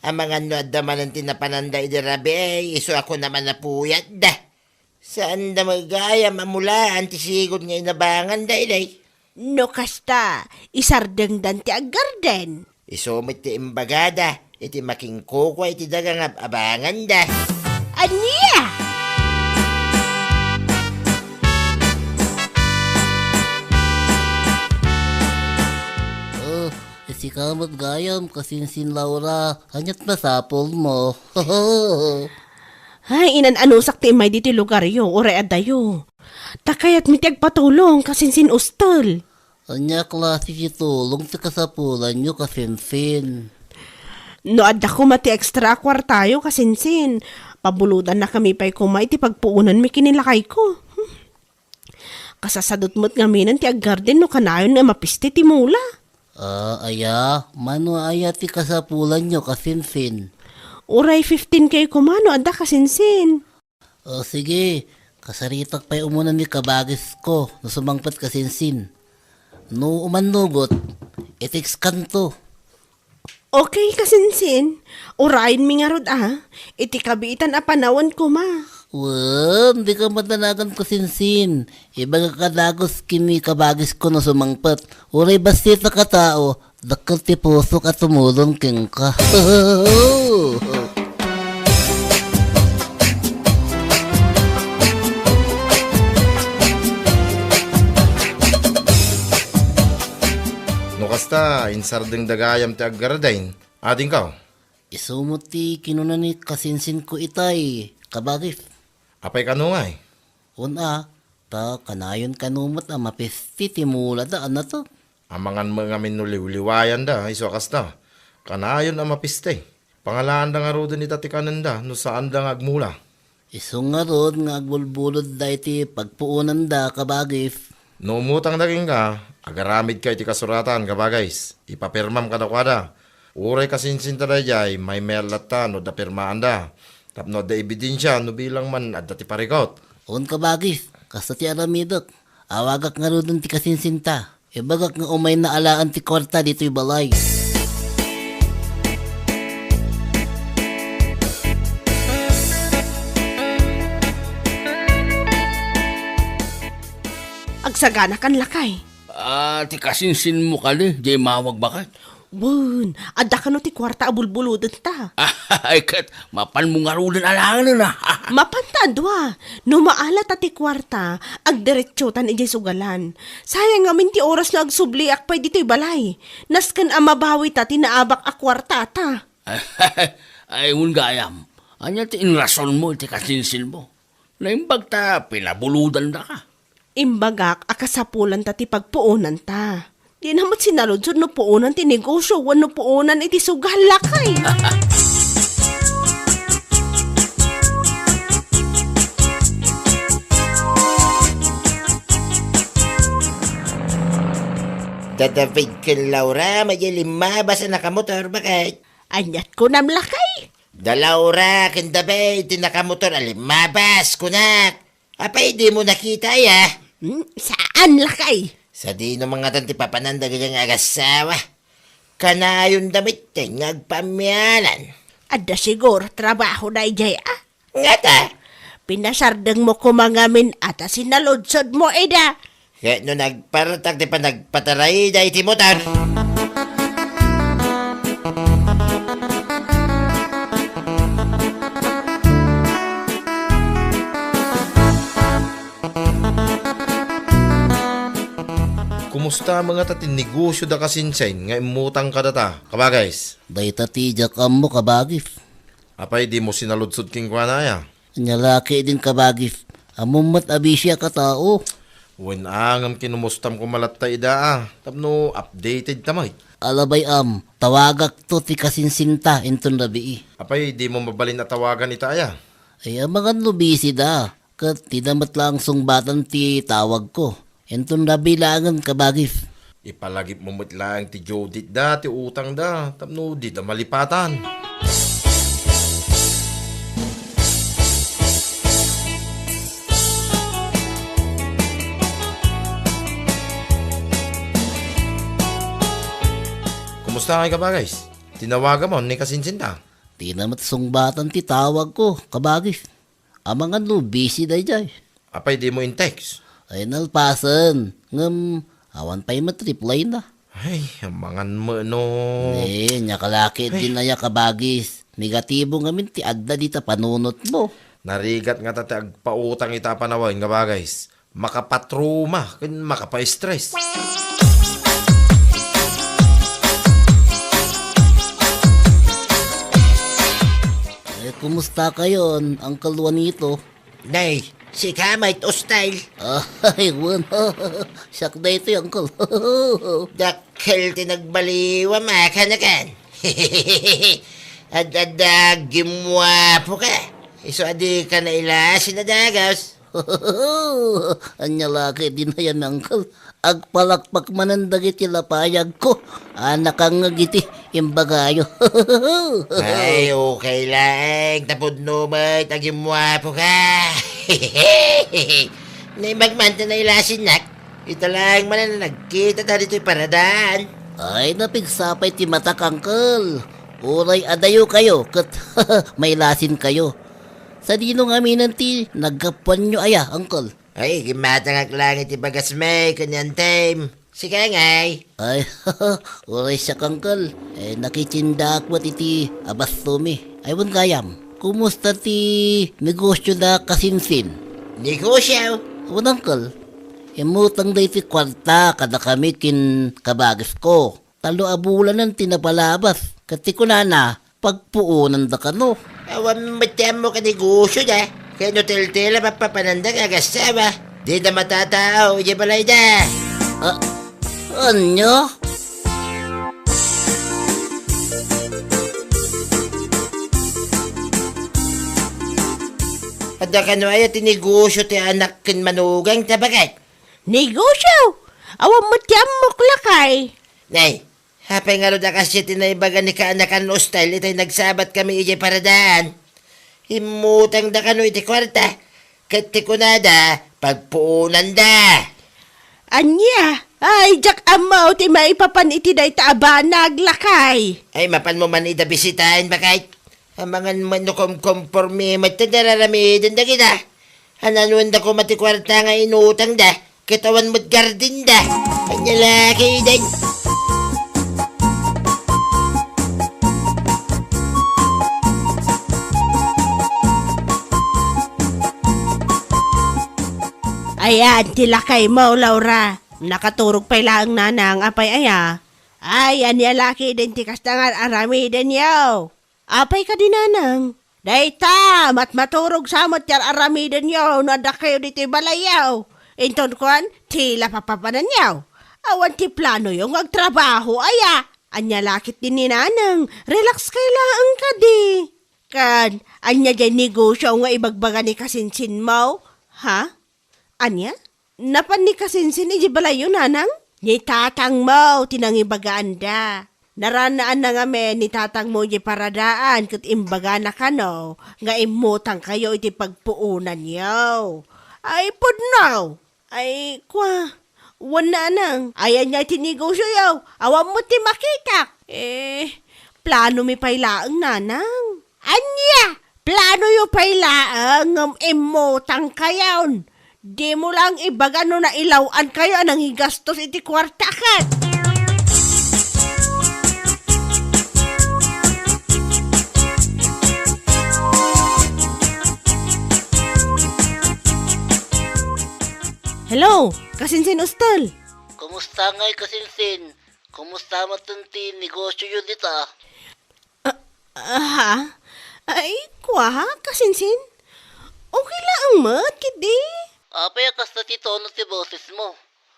Amangan no adda manen ti napananda idi rabii, isu a kunam a napuyatda. Saanda met gayam a mulaan ti sigud nga inabanganda idi. No kasta, isardengdan ti aggarden. Isu met ti imbagada iti makinkukua iti daga nga ab-abanganda. Ania? Oh, sika met gayam, kasinsin Laura. Aniat masapulmo? Ay, inan-anusak ti immay ditoy lugaryo, uray addayo. Ta kayatmi ti agpatulong, kasinsin ustel. Ania klase ti tulong ti kasapulanyo, kasinsin? No adda koma ti extra a kuartayo, kasinsin, pabulodannakami pay koma iti pagpuonanmi ken ni lakayko. Kasasadot met ngaminen ti aggarden no kanayon nga mapiste ti mula. Ah, aya, mano aya ti kasapulanyo, kasinsin? Uray fifteen K koma no adda, kasinsin. O sige, kasaritak pay umuna ni kabagisko no sumangpet, kasinsin. No umannugot, i-text kanto. Okay, kasinsin. Urayenmi ngarud a, iti kabiitan a panawen koma. Wen, dika madanagan, kasinsin. Ibagak a dagus ken ni kabagisko no sumangpet. Uray bassit a katao, dakkel ti pusok a tumulong kenka. No kasta, insardengda gayam ti aggarden. Adingkaw? Isu met ti kinuna ni kasinsinko itay, kabagis. Apay kano ngay? Wen a, ta kanayon kano met a mapiste ti mulada a nateg. Amangan met ngamin no liwliwayanda, isu a kasta. Kanayon a mapiste. Pangalaanda ngaruden ita ti kanenda no saanda nga agmula. Isu ngarud nga agbulbulodda iti pagpuonanda, kabagis. No umutangda kenka, agaramidka iti kasuratan, kabagis. Ipapirmam kadakuada. Uray kasinsinta daydiay, maymayat latta no adda pirmaanda. Tapno adda ebidensia no bilang man adda ti parikut. Wen, kabagis, kasta ti aramidek. Awagak ngaruden ti kasinsinta. Ibagak nga umayna alaen ti kuarta ditoy balay. Agsaganakan, lakay. Ah, ti kasinsinmo kadi, diay mawag baket? Wen, adda kano ti kuarta a bulbulodenta? Ay, ket mapanmo ngaruden alaenen a. Mapanta a dua. No maala ta ti kuarta, agdiretsotan idiay sugalan. Sayang ngamin ti oras no agsubliak pay ditoy balay. Nasken a mabawita ti naabak a kuartata. Ay, wen gayam. Ania ti inrasonmo iti kasinsinmo? Naimbag ta pinabulodandaka. Imbagak a kasapulanta ti pagpuonanta. Dina met sinaludsod no puonan ti negosio wenno puonan iti sugal, lakay. Da David ken Laura, madi limmabas a nakamotor, baket? Aniat kunam, lakay? Da Laura ken David ti nakamotor a limmabas, kunak. Apay, dimo nakita, aya? Hmm, saan, lakay? Sadino mangatan ti papanan dagiti nga agassawa? Kanayonda met nga agpamianan. Adda siguro trabaho daydiay, a? Ngata? Pinasardengmo koma ngamin a ta sinaludsodmo ida. Ket no nagpartak ti panagpatarayda iti motor. Kumusta met ngata ti negosio da kasinsin nga immutang kadata, kabagis? Dayta ti diak ammo, kabagis. Apay, dimo sinaludsod kenkuana, aya? Ania la ketdin, kabagis. Ammom met a busy a katao. Wen a, ngem kinumustam koma latta ida a, tapno updated ta met. Ala bay-am, tawagakto ti kasinsinta inton rabii. Apay, dimo mabalin a tawagan ita, aya? Ay, amangan no busy da. Ket dida met laeng sungbatan ti tawagko. Inton rabii laengen, kabagis. Ipalagipmo met laeng ti due date da, ti utangda, tapno dida malipatan. Kumusta ngay, kabagis? Tinawagamon ni kasinsinta? Dina met sungbatan ti tawagko, kabagis. Amangan no busy daydiay. Apay, dimo in-text? Ay, nalpasen. Ngem, awan pay met reply na. Ay, amangan met no. Eh, nia ka la ketdin, aya, kabagis. Negatibo ngamin ti adda dita panunotmo. Narigat ngata ti agpautang ita a panawen, kabagis. Makapatruma ken makapa-stress. Kumusta kayon, Uncle Juanito? Nay, sika met, Ustel. Ay, wen. Siak daytoy, Uncle. Dakkel ti nagbaliwam a kanakan. Ad-adda, gimmuapo ka. Isu a dika nailasin a dagus. Ania la ket ti nayan, Uncle? Agpalakpak manen dagiti lapayagko a nakangngeg iti imbagayo. Ay, okay laeng, ta pudno met a gimmuapo ka. Naimbag man ti nailasinnak. Ita laeng manen a nagkita ta ditoy paradaan. Ay, napigsa pay ti matak, Uncle. Uray adayo kayo ket mailasin kayo. Sadino ngamin ti naggapuanyo aya, Uncle? Ay, gimmatangak laeng iti bagasmi ken ni Antem. Sika ngay. Ay, uray siak, Uncle. Eh, nakitindaak met iti abastomi. Ay, wen gayam. Kumusta ti negosyo da kasinsin? Negosyo? Wen, Uncle. Immutang daytoy kuarta kadakami ken kabagisko. Tallo a bulanen ti napalabas. Ket ti kunana, pagpuonanda kano. Awan met ti ammok a negosyo da. Ket no tiltila papapananda nga agasawa. Dida matatao idiay balayda. Ah, ania? Adda kano aya ti negosyo ti anak ken manugang ta baket? Negosyo? Awan met ti ammok, lakay. Nay, apay ngarud a kasdiay ti naibaga ni kaanakan Ustel itay nagsabat kami idiay paradaan? Immutangda kano iti kuarta, ket ti kunada, pagpuonanda. Ania? Ay, diak ammo ti maipapan iti dayta a banag, lakay. Ay, mapanmo man ida bisitaen, baket? Amangan met no kumkompormi met ti nararamiden dagita. Ananuanda koma ti kuarta nga inutangda, ket awan met gardinda. Ania la ketdin? Ayan ti lakaymo, Laura. Nakaturog pay laeng, nanang, apay aya? Ay, ania la ketdin ti kasta nga ar-aramidenyo? Apay kadi, nanang? Dayta, matmaturog sa met ti ar-aramidenyo no adda kayo ditoy balayyo. Inton kuan, tila papapananyo. Awan ti planoyo nga agtrabaho, aya? Ania la ketdin ni nanang? Relax kay laeng kadi. Ken, ania diay negosyo nga ibagbaga ni kasinsinmo? Ha? Ania? Napan ni kasinsin idiay balayyo, nanang? Ni tatangmo ti nangibagaanda. Naranaanna ngamin ni tatangmo idiay paradaan ket imbagana kano nga immutangkayo iti pagpuonanyo. Ay, pudno! Ay, kua, wen, nanang, ayan nga iti negosyoyo, awan met ti makitak. Eh, planomi pay laeng, nanang. Ania? Planoyo pay laeng ngem immutangkayon. Dimo lang ibaga no nailaw-ankayo a nangigastos iti kuarta ket. Hello, kasinsin Ustel. Kumusta ngay, kasinsin? Kumusta met ti negosyoyo dita? Ah, aha? Ay, kua, kasinsin? Okay laeng met, ketdi. Apay a kasta ti tono ti bosesmo?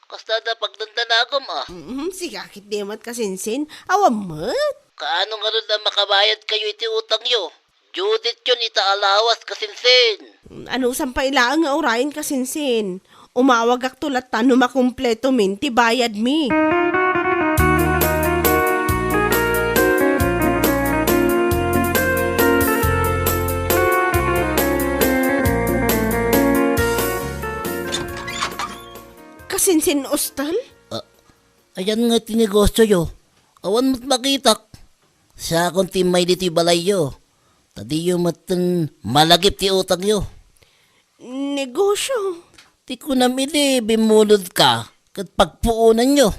Kasta da pagdandanagom, a. Mm, sika ketdi met, kasinsin. Awan met. Kaano ngarud a makabayadkayo iti utangyo? Due date-yon ita a lawas, kasinsin. Anusam pay laeng nga urayen, kasinsin. Umawagakto latta no makumpletomin ti bayadmi. Kasinsin, Ustel? Ah, ayan nga ti negosyoyo. Awan met makitak. Siakon ti immay ditoy balayyo. Ta diyo metten malagip ti utangyo. Negosyo. Ti kunam idi bimmulodka ket pagpuonanyo.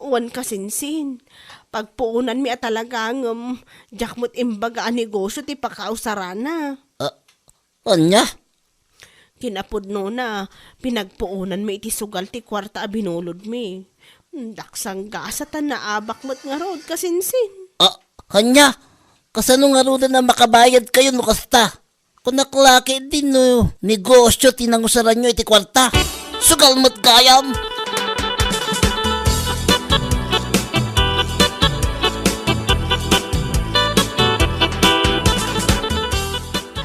Wen, kasinsin. Pagpuonanmi a talaga ngem diak met imbaga a negosyo ti pakausarana. Ah, ania? Kinapudnona, pinagpuonanmi iti sugal ti kuarta a binulodmi. Daksang gasat a naabak met ngarud, kasinsin. Ah, ania? Kasano ngaruden a makabayadkayo no kasta? Kunak la ketdi no negosio ti nangusaranyo iti kuarta. Sugal met gayam!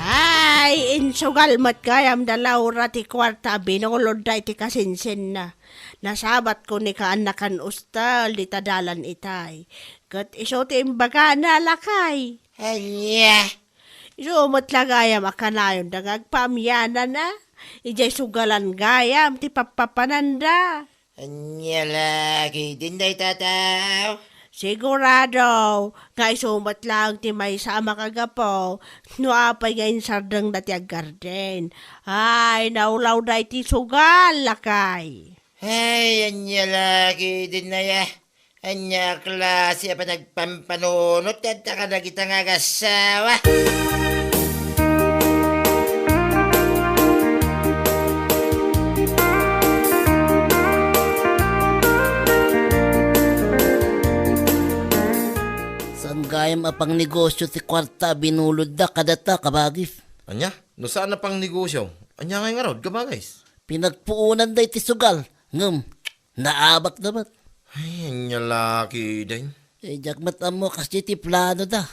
Ay, insugal met gayam da Laura ti kuarta a binulodda iti kasinsinna. Nasabatko ni kaannakan ustal dita dalan itay. Ket isu ti imbagana, lakay. Ania? Isu met la gayam a kanayonda nga agpaamianan a. Idiay sugalan gayam ti pappapananda. Ania la ketdin dayta a tao? Sigurado nga isu met laeng ti maysa a makagapu no apay nga insardengda ti aggarden. Ay, naulawda iti sugal, lakay. Ay, ania la ketdin aya? Ania a klase a panagpampanunot ti adda kadagita nga agassawa? Saan gayam a pangnegosio ti kuarta a binulodda kadata, kabagis? Ania? No saan a pangnegosio, ania ngay ngarud, kabagis? Pinagpuonanda iti sugal, ngem naabakda met. Ay, ania la ketdin? Eh, diak met ammo kasdi ti planoda.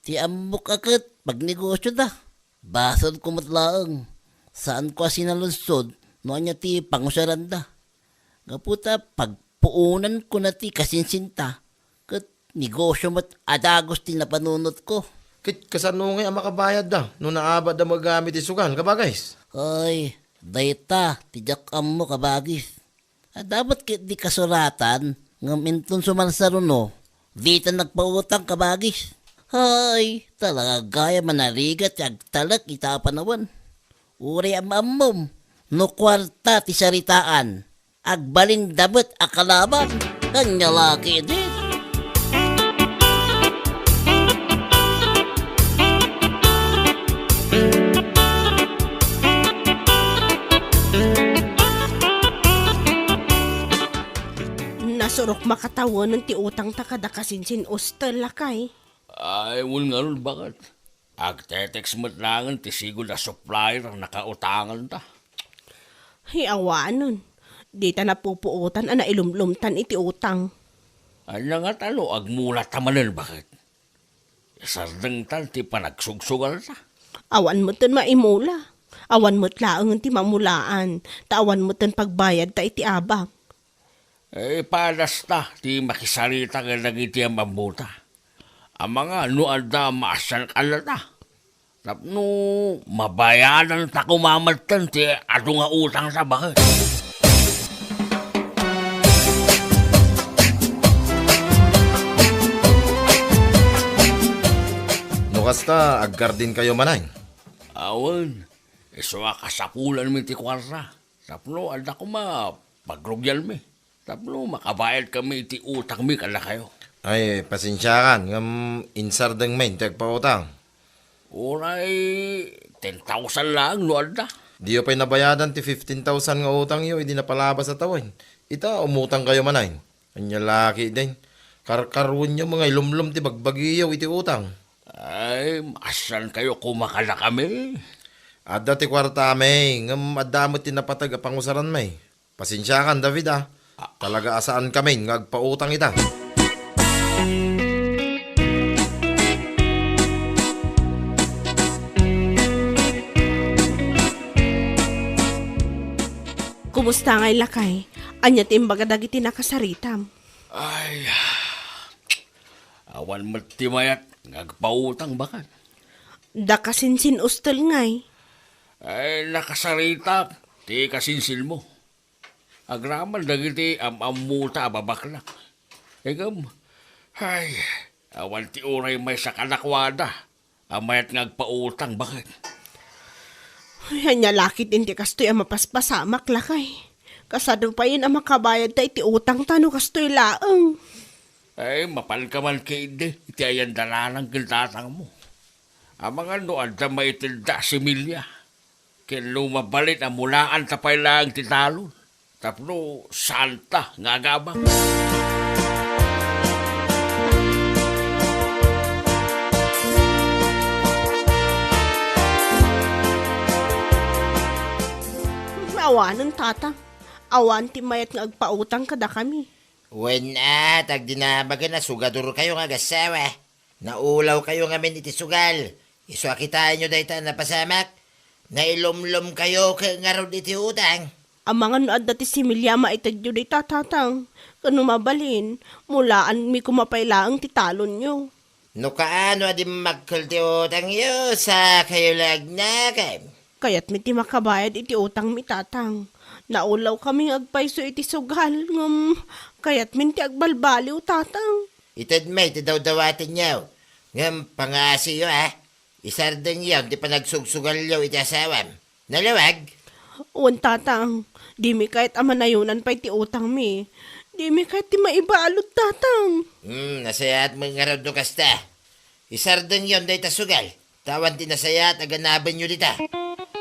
Ti ammok a ket pagnegosioda. Basolko met laeng. Saanko a sinaludsod no ania ti pangusaranda. Gapu ta pagpuonanko na ti kasinsinta, ket negosio met a dagus ti napanunotko. Ket kasano ngay a makabayadda no naabatda met gayam iti sugal, kabagis? Ay, dayta ti diak ammo, kabagis. Adda met ketdi kasuratan, ngem inton sumarsaruno, dita nagpautang, kabagis. Hay, talaga gayam a narigat ti agtalek ita a panawen. Uray am-ammom, no kuarta ti saritaan, agbalinda met a kalaban. Ania la ketdi? Nasurok makatawenen ti utangta kada kasinsin ustel, lakay. Ay, wen ngarud, baket. Agte-text met laengen ti sigud a supplier a nakautanganta. Hay, awanen. Dita napupuotan a nailumlumtan iti utang. Ania ngata no agmulata manen, baket? Isardengtan ti panagsugsugalta. Awan metten maimula. Awan met laengen ti mamulaan, ta awan metten pagbayadta iti abak. Eh, padasta ti makisarita kadagiti am-ammota. Amangan no adda maasian kannata. Tapno mabayadanta koma metten ti adu nga utangta, baket. No kasta, aggardenkayo manen? Awan, isu a kasapulanmi ti kuarta. Tapno adda koma pagrugianmi. Tapno makabayadkami iti utangmi kadakayo. Ay, pasensiakan, ngem insardengmi ti agpautang. Uray ten thousand laeng no adda. Diyo pay nabayadan ti fifteen thousand nga utangyo idi napalabas a tawen. Ita, umutangkayo manen. Ania la ketdin? Karkaruenyo nga ilumlom ti bagbagiyo iti utang. Ay, maasiankayo koma kadakami. Adda ti kuartami, ngem adda met ti napateg a pangusaranmi. Pasensiakan, David, a. Ah. Talaga a saankamin nga agpautang ita. Kumusta ngay, lakay? Ania ti imbaga dagiti nakasaritam? Ay, awan met ti mayat nga agpautang, baket. Da kasinsin ustel ngay? Ay, nakasaritak ti kasinsinmo. Agraman dagiti am-ammota a babaklak. Ngem, ay, awan ti uray maysa kadakuada a mayat nga agpautang, baket. Ay, ania la ketdin ti kastoy a mapaspasamak, lakay. Kasano payen a makabayadta iti utangta no kastoy laeng? Ay, mapanka man ketdi iti ayan dalanan ken tatangmo. Amangan no adda maitedda a similya. Ken no mabalin a mulaanta pay laeng ti talon, tapno saanta nga agabak. Awanen, Tatang. Awan ti mayat nga agpautang kadakami. Wen a, ta agdinabagen a sugadorkayo nga agassawa. Naulawkayo ngamin iti sugal. Isu a kitaenyo dayta a napasamak. Nailumlomkayo ket ngarud iti utang. Amangan no adda ti similya a maitedyo dayta, Tatang. Ken no mabalin, mulaanmi koma pay laeng ti talonyo. No kaano a dimmakkel ti utangyo, sakayo la agnakem. Kayatmi ti makabayad iti utangmi, Tatang. Naulawkami nga agpayso iti sugal, ngem kayatmin ti agbalbaliw, Tatang. Itedmi ti dawdawatenyo, ngem pangasiyo, a. Isardengyo ti panagsugsugalyo iti asawam. Nalawag? Wen, Tatang. Dimi kayat a manayonan pay ti utangmi. Dimi kayat ti maibalud, Tatang. Hmm, nasayaat met ngarud no kasta. Isardengyon dayta sugal. Ta awan ti nasayaat a ganabenyo dita.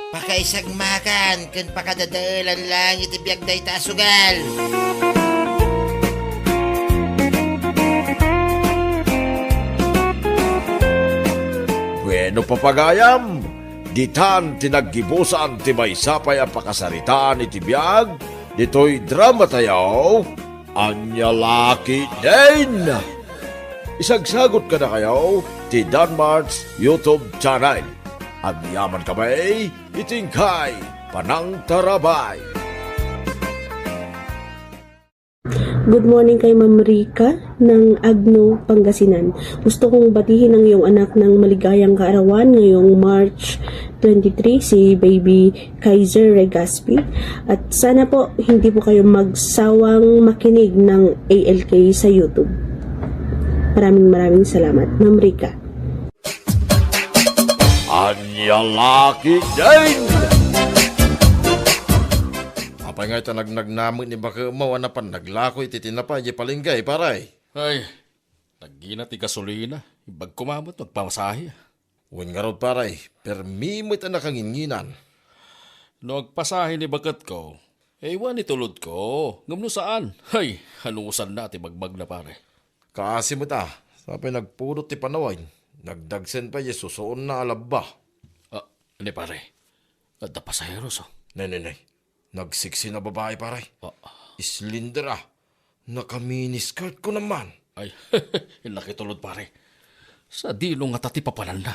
Pakaisagmakan ken pakadadaelan laeng iti biag dayta a sugal. Bueno, papagayam, ditan ti naggibusan ti maysa pay a pakasaritaan iti biag ditoy drama tayo, Ania La Ketdin. Isagsagut kadakayo ti Danmart's YouTube channel. Agyaman kami iti inkay panangtarabay. Good morning kay Ma'am Rica ng Agno, Pangasinan. Gusto kong batihin ang iyong anak ng maligayang kaarawan ngayong March twenty-three, si Baby Kaiser Regaspi. At sana po, hindi po kayo magsawang makinig ng A L K sa YouTube. Maraming maraming salamat, Ma'am Rica. Ania La Ketdin! Apay nga ita nagnagnamet ni bakemo a napan naglako iti tinapay di palengke, pare? Ay, nagina ti gasolina. Imbag koma met agpamasahe. Wen ngarud, pare, permi met a nakanginnginan. No agpasahe ni baketko, e, awan itulodko. Ngem no saan, hay, hanusanna ti bagbagna, pare. Kaasi met a, sa pay nagpudot ti panawen, nagdagsen pay di susuonna a labba. Ah, ni pare, adda pasaheros, oh. Nay, nay, nay. Nagsiksi a babae, pare. Ah. Slender a. Naka-miniskirt ko naman. Ay, nakitulod, pare. Sadino ngata ti papananna?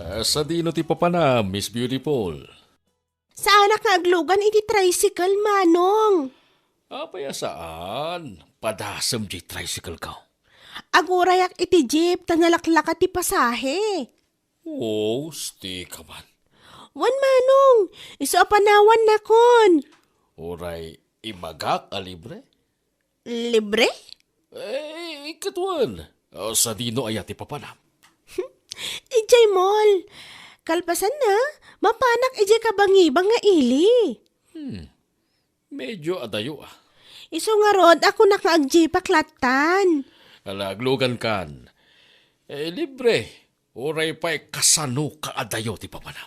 Ah, sadino ti papanam, Miss Beautiful? Saanak nga aglugan iti tricycle, Manong. Apay a saan? Padasem diay tricycle-ko. Agurayak iti jeep ta nalaklaka ti pasahe. Oh, stika man. Wen, Manong, isu a panawannakon. Uray ibagak a libre? Libre? Eh, ket wen. Ah, sadino aya ti papanam? Idiay mall. Kalpasanna, mapanak idiay kabangibang nga ili. Hmm. Medyo adayo, ah. Isu ngarud a kunak nga agjeepak lattan. Ala, aglugan kan. Eh, libre. Uray pay kasano kaadayo ti papanam.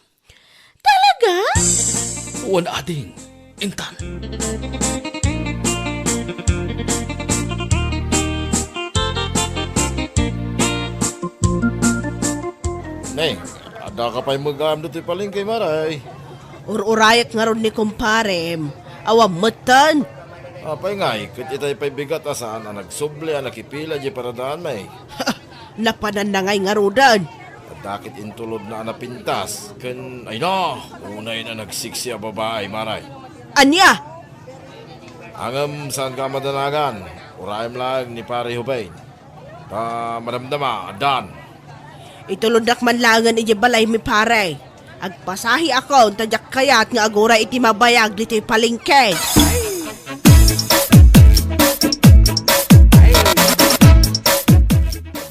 Talaga? Wen ading, intan. Neng, adda ka pay met gapu ditoy palengke, maray? Ur-urayak ngarud ni kumparem. Awan metten. Apay ngay, ket itay pay bigat a saan a nagsubli a nakipila diay paradaanmi. Napananna ngay ngaruden. Adda ket intulodna a napintas, ken, ay na, unay na nagsiksi a babae, maray. Ania? Ngem saanka a madanagan, urayem laeng ni Pare Joven. Ta madamdama, addan. Itulodnak man laengen idiay balaymi, pare. Agpasaheakon ta diak kayat nga aguray iti mabayag ditoy palengke.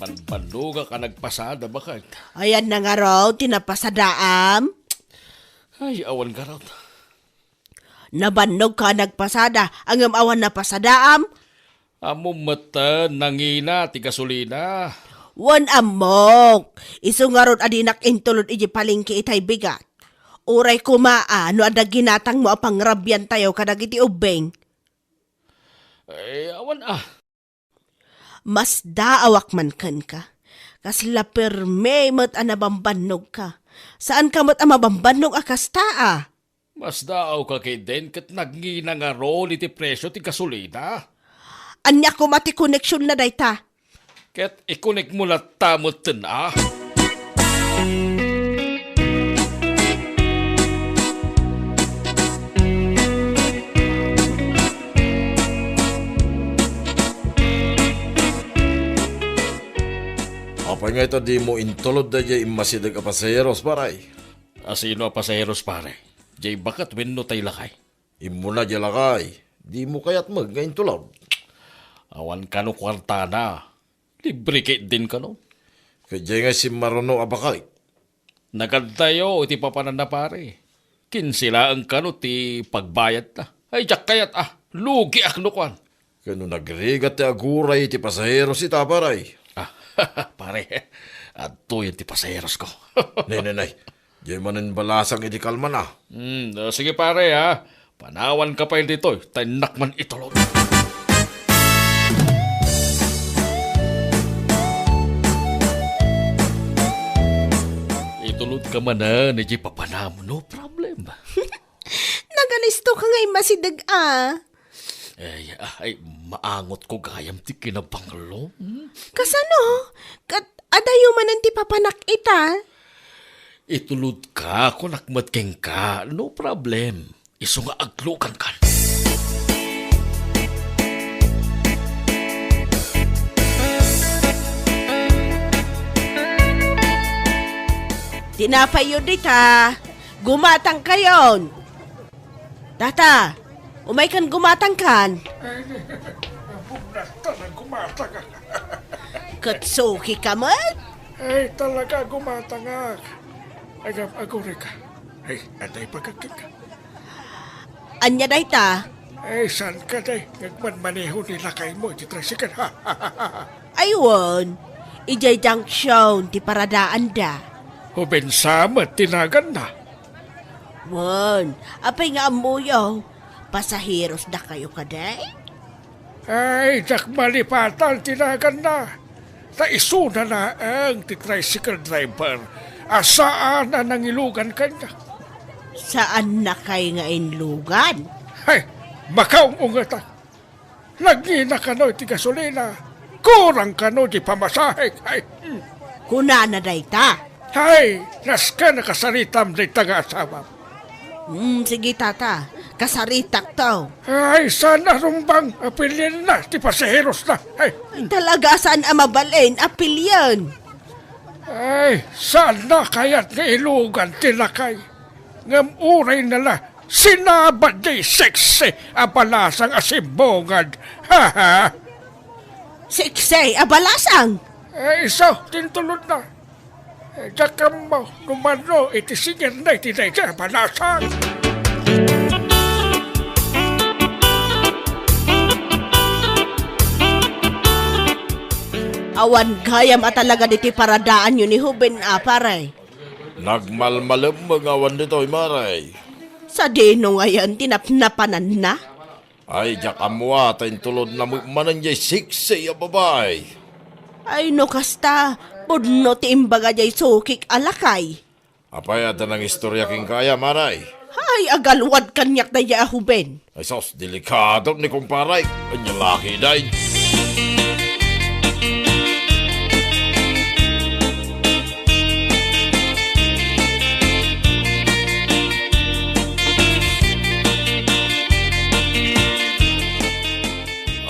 Banbanogak a nagpasada, baket. Ayanna ngarud ti napasadaam? Ay, awan garud. Nabannogka a nagpasada, ngem awan napasadaam? Ammom metten, nangina ti gasolina. Wen, ammok. Isu ngarud a dinak intulod idiay palengke itay bigat. Uray koma a no adda ginatangmo a pangrabiantayo kadagiti ubbing. Eh, awan a. Masdaawak man kenka. Kasla permi met a nabambannogka. Saanka met a mabambannog a kasta a. Masdaawka ketdin ket nagngina ngarud iti presio ti gasolina. Ania koma ti koneksionna dayta? Ket ikonekmo latta metten a. Apay ngay ta dimo intulod daydiay immasideg a pasaheros, pare? A sino a pasaheros, pare? Diay baket wenno tay lakay? Immuna diay lakay, dimo kayat met nga intulod. Awan kano kuartana. Libre ketdin kano. Ket diay nga simmaruno a baket. Nagadtayo iti papananna, pare. Kinse laeng kano ti pagbayadta. Ay, diak kayat a. Lugiak no kuan. Ket no nagrigat ti aguray iti pasaheros ita, pare. Ah, pare, adtoyen ti pasaherosko. Nay, nay, nay. Diay manen balasang iti kalmana. Hmm, ah, sige, pare, ha. Panawanka pay ditoy, ta innak man itulod. Itulodka manen iti papanam, no problem. Nagalisto ka nga immasideg a. Ay, ay, maangotko gayam ti kinabanglo. Hmm? Kasano? Ket adayo manen ti papanak ita? Itulodka, kunak met kenka, no problem. Isu nga aglugankan. Tinapayyo dita. Gumatangkayon. Tata, umaykan gumatangkan. Ay, bugnatta na gumatang. Ket sukika met? Ay, talaga gumatangak. Agam, agurayka. Ay, adda ipagagkinka. Ania dayta? Ay, saanka, day, nga agmanmaneho ni lakaymo iti tricycle, ha? Ay, wen, idiay junction ti paradaanda. Hubensa met ti naganna. Wen, apay nga ammoyo? Pasaheros dakayo kadi? Ay, diak malipatan ti naganna. Ta isuna laeng ti tricycle driver a saan a nangilugan kaniak. Saannakay nga inlugan? Ay, makaung-ungetak. Nagngina kano iti gasolina, kurang kano ti pamasahek. Ay, hmm. Kunana dayta. Hay, nasken a kasaritam dayta nga asawam. Hmm, sige, tata. Kasaritakto. Ay, saan a rumbang a pilienna ti pasaherosna. Ay, hmm. Talaga, saan a mabalin a pilien? Ay, saanna kayat nga ilugan ti lakay? Ngem uray na la, sinabat diay sexy a balasang a simbungad. Ha, ha? Sexy a balasang? Eh, isu ti intulodna. Eh, diak ammo no mano iti singirna iti daydiay a balasang. Awan gayam a talaga ditoy paradaanyo ni Huben a, pare. Nagmalmalem nga awan ditoy, pare. Sadino ngayen ti napnapananna? Ay, diak ammo a, ta intulodna met manen diay sexy a babai. Ay, no kasta, pudno ti imbaga diay sukik a lakay. Apay, adda nangistorya kenka aya, pare? Ay, agalwad kaniak daydiay a Huben. Ay sus, delikado ni kumpare. Ania la ketdin?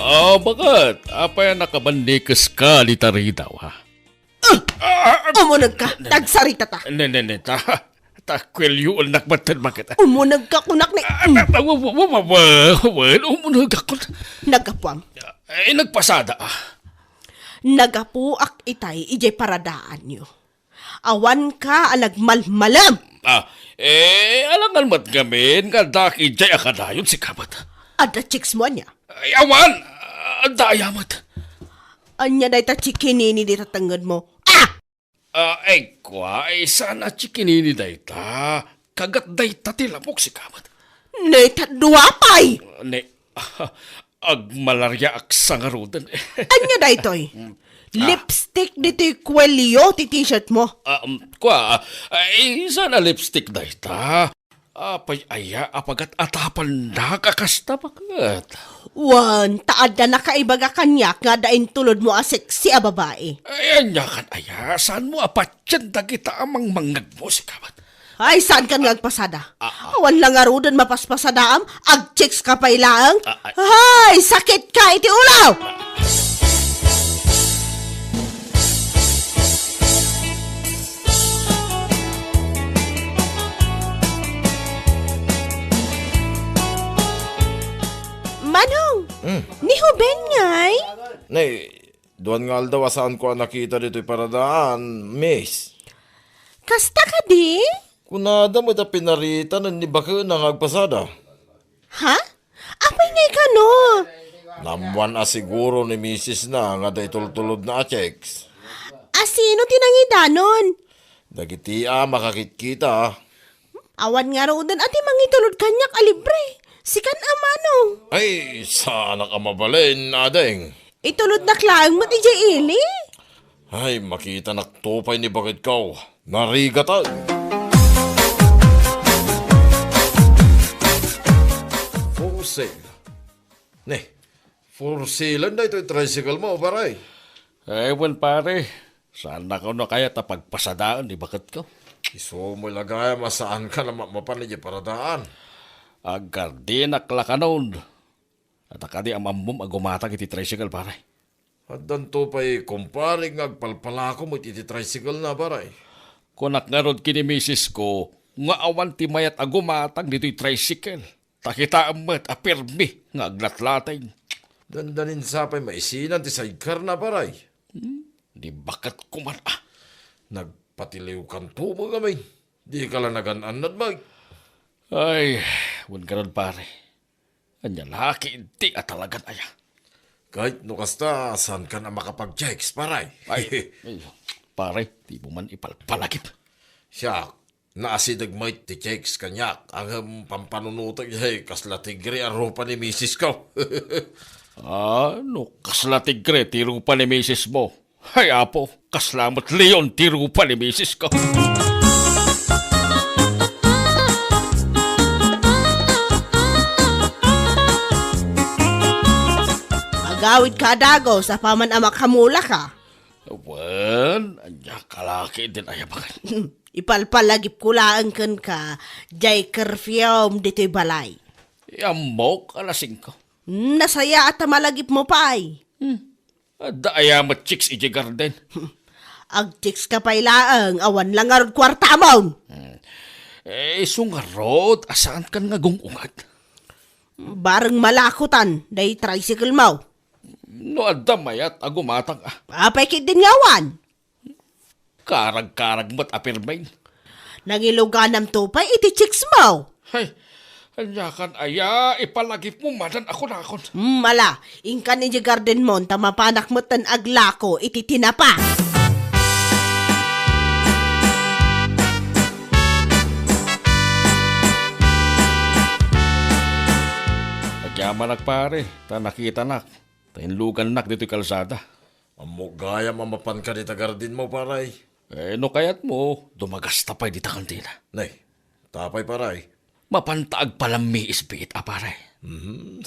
Ah, baket? Apay a nakabannekeska dita ridaw, ha? Ah, ah, umunegka, ne, ne. Tagsaritata. Ne, ne, ne, ta, ta, kuelyoennak metten, baket. Umunegka, kunak ni. Ah, ah, ah, wa, wa, wa, wa, wa, wa, umunegak, kun. Naggapuam. Eh, nagpasada, ah. Naggapuak itay idiay paradaanyo. Awanka a nagmalmalem. Ah, eh, alangan met ngamin nga adda idiay a kadayon, sika met. Adda chicks mo ania? Ay, awan! Adda aya met. Ania dayta chikinini dita tengngedmo? Ah! Ah, ay, kua, ay, saan a chikinini dayta? kagat dayta ti lamok, sika met. Ne, ta dua pay! Ne, agmalariaak sa ngaruden. Ania daytoy? Ah. Lipstick ditoy kuelio ti t-shirt mo. Ah, um, kua, ah, eh, saan a lipstick dayta? Apay aya a pagat-atapannak a kasta baket? Wen, ta adda nakaibaga kaniak nga adda intulodmo a sexy a babai. Ay, ania kan aya? Saanmo a patien dagita a mangmangngegmo, sika met? Ay, saankan nga agpasada? Ah, ah. Awan la ngaruden mapaspasadaam, agchicks ka pay laeng. Ah, ay. Ay, sakit ka iti ulo! Ah. Manong, Hmm. ni Ruben ngay? Nay, duan nga aldaw a saanko a nakita ditoy paradaan, miss. Kasta kadi? Kunada met a pinaritan ni bakena nga agpasada. Ha? Apay ngay kano? Naammoan a siguro ni misisna nga adda itultulodna a chicks. A sino ti nangidanon? Dagiti a makakitkita. Awan ngaruden a ti mangitulod kaniak a libre. Sikan a manong. Ay, saanak a mabalin, ading. Itulodnak laeng met idiay ili. Ay, makitanakto pay ni baketko. Narigatan. For sale. Ne, for sale daytoy tricycle mo, pare. Ay, wen, pare. Saannakon a kayat a pagpasadaen ni baketko. Isu met la gayam a saankan a ma-, mapan idiay paradaan. Aggardinak la kanon. Adda kadi a maammom a gumatang iti tricycle, pare? Addanto pay kumpare nga agpalpalako met iti tricycle na, pare. Kunak ngarud ken ni misisko nga awan ti mayat a gumatang ditoy tricycle. Ta kitaem met a pirmi nga aglatlating. Dandanin sa pay maisinan ti sidecar na, pare. Hmm? Di baket kuman, ah. Nagpatiliwkanto met ngamin. Dika la nagan-annad, Mike. Ay, wen ngarud, pare. Ania la ketdi a talagan aya? Ket no kasta, saankan a makapag-chicks, pare? Ay, ay, pare, dimo man ipalpalagip. Siak, naasideg met ti chicks kaniak, ngem pampanunotek, eh, kasla tigre a rupa ni misisko. Ah, no kasla tigre ti rupa ni misismo. Ay, apo, kasla met leon ti rupa ni misisko. Agawidka a dagus apaman a makamulaka. Wen, ania ka la ketdin a yabangan? Ipalpalagipko laeng kenka, diay curfew ditoy balay. Ammok, alas singko. Hmm, nasayaat a malagipmo pay. Hmm. Adda aya met chicks idiay garden? Agchicks ka pay laeng, awan la ngarud kuartamon. Hmm. Eh, isu ngarud, a saankan nga gung-unget? Bareng malakotan, diay tricycle mo. No adda mayat a gumatang, ah. Apay ketdin nga awan? Karag-karag met a pirmi. Nangiluganamto pay iti chicks mo. Hay, aniakan aya, ipalagipmo manen a kunakon. Hmm, ala, inkan idiay garden mo, ta mapanak metten aglako iti tinapa. Agyamanak, pare, ta nakitanak, ta inlugannak ditoy kalsada. Ammok gayam a mapanka dita garden mo, pare. Eh, no kayatmo, dumagasta pay dita kantina. Nay, tapay, pare. Mapanta agpalammiis biit a, pare. Mhm.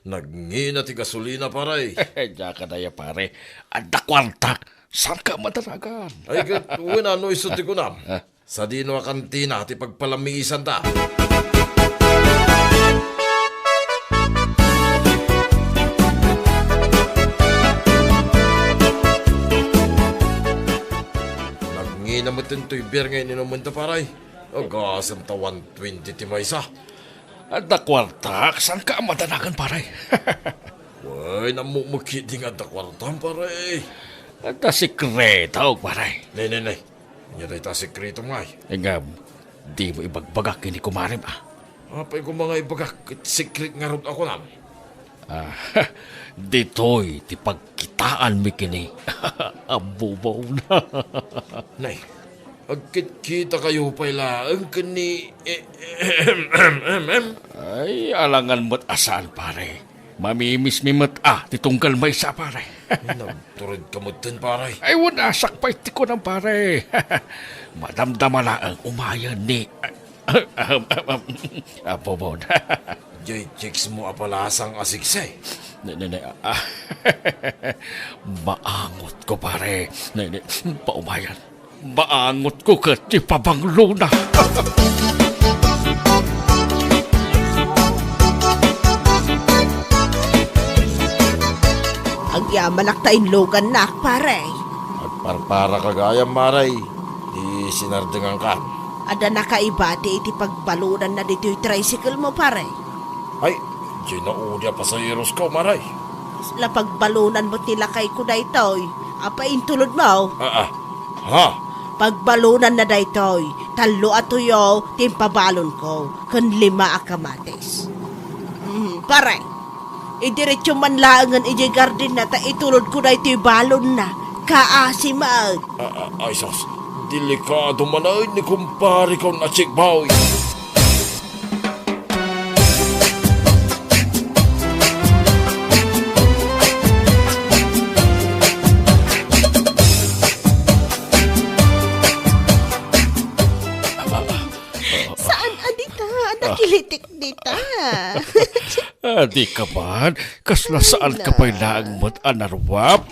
Nagngina ti gasolina, pare. Diak a daya, pare. Adda kuarta. Saanka a madanagan? Ay, ket, wen, no isu ti kunam. Ah. Sadino a kantina ti pagpalammiisanta? Nagngina met toy beer nga ininumenta, pare. Agasem ta one twenty ti maysa. Adda kuartak, saanka a madanagan, pare? Wen, ammok met ketdi nga adda kuartam, pare. Adda sekretok, pare. Ne, ne, ne. Ania dayta a sekretom ngay? Ngem, dimo ibagbaga ken ni kumarem, ah. Apay koma nga ibagak ket sekret ngarud a kunam? Ah, ditoy ti pagkitaanmi ken ni. Abubaw na. Nay, Agkitkitakayo pay laeng ken ni, eh, Ay, alangan met a saan, pare. Mamimismi met a ti tunggal maysa, pare. Nagtured ka metten, pare. Ay, wen, asak pay ti kunam, pare. Madamdama laeng umayen ni, Apo Bon. Jay chicks mo a palasang a sigse. Ne, ne, ne, ah. Maangotko, pare. Ne, ne, paumayan. Maangotko ket ti pabanglona. Agyamanak ta inlugannak, pare. Agparparaka gayam, pare. Ti sinardengangkan. Adda nakaibati iti pagbalonanna ditoy tricycle mo, pare? Ay, diay naudi a pasaherosko, pare. Kasla pagbalonan met ni lakayko daytoy. Apay intulodmo? Ah, ah. Ha? Pagbalonanna daytoy. Tallo a tuyo ti impabalonko, ken lima a kamatis. Mm, pare. Idiretso man laengen idiay gardenna ta itulodko daytoy balonna. Kaasi met. Ah, ah, ay sus, delikado manen ni kumpareko a Chick Boy. Saan a dita? Nakilitik dita. Ah, di ka man. Kasla saan ka pay laeng met a naruap.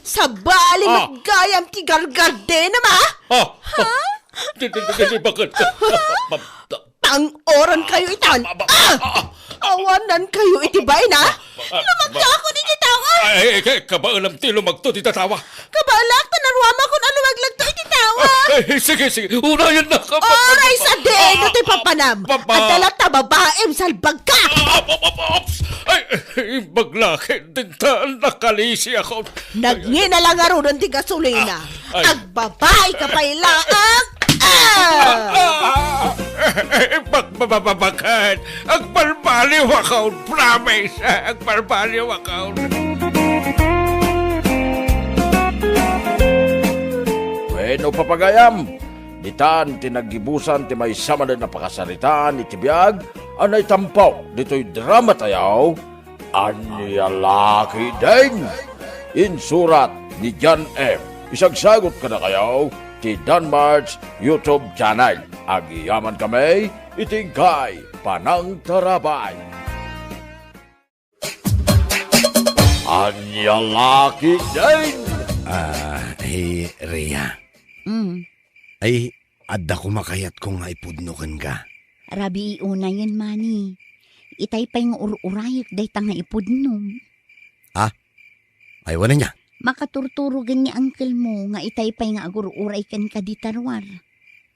Sabali met gayam ti gargardenam, a? Ah! Ha? Di, di, di, di, bakit? Pangoran kayo itan. Ah! Awanan kayo iti bain, a? Lumagto ako iti tawa. Ay, ay, ay, kabaelam ti lumagto ti tatawa. Kabaelak, ta naruamakon a lumaglagto iti tawa. Ay, ay, sige, sige. Unayan na ka. Oray sa deno ti papanam. Adda latta babaem, salbag ka. Ay, ay, imbag la ket dinta nakalisi ako. Nagngina la ngaruden ti gasolina. Ah, ay. Agbabae ka pay laeng. Ah! Ah! Bak-, ba-, ba-, ba-, bakit? Agbalbaliw ako, promise. Agbalbaliw ako. Bueno, papagayam, ditan ti naggibusan ti maysa manen a pakasaritaan iti biag a naitampo ditoy drama tayo, Ania La Ketdin. Insurat ni John M. Isagsagut kadakayo ti Danmart's YouTube channel. Agyamankami iti inkay panangtarabay. Ania La Ketdin. Ah, hey, Rhea. Mm. Ay, adda koma kayatko nga ipudno kenka. Rabii unayen, Manny. Itay pay nga ur-urayek dayta nga ipudnom. Ah? Ay, wen ania? Makaturturogen ni uncle mo nga itay pay nga agur-uray kenka dita ruar.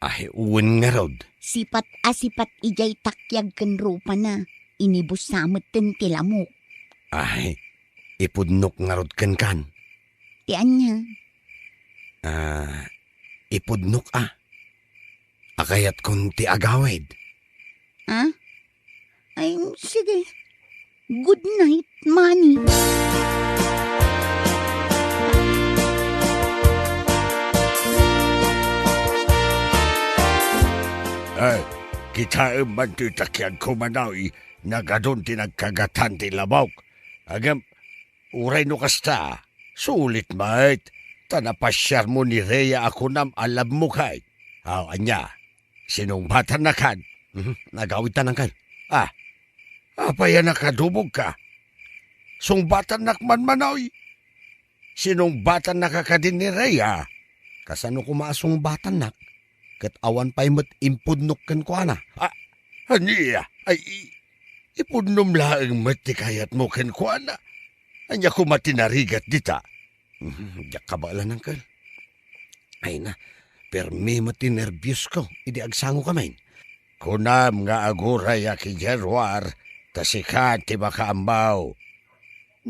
Ay, wen ngarud. Sipat a sipat idiay takiag ken rupana. Inibussa metten ti lamok. Ay, ipudnok ngarud kenkan. Ti ania? Ah, ipudnok a. A kayatkon ti agawid. Ah? Ay, sige. Good night, Manny. Ay, kitaem man ti takiagko, Manoy, nagadun ti nagkagatan ti lamok. Ngem, uray no kasta, sulit met, ta napasiarmo ni Rhea a kunam a love mo kay. Aw, ania? Sinungbatannakan? Mhm, nagawidtan, uncle. Ah, apay a nakadubogka? Sungbatannak man, Manoy. Sinungbatannaka kadi ni Rhea? Kasano koma a sungbatannak? Ket awan pay met impudnok kenkuana. Ah, ania? Ay, i-, ipudnom laeng met ti kayatmo kenkuana. Ania koma ti narigat dita? Mhm, diak kabaelan, uncle. Ay na, permi met ti nerbios ko idi agsango kamin. Kunam nga agurayak idiay ruar, ta sika ti makaammo.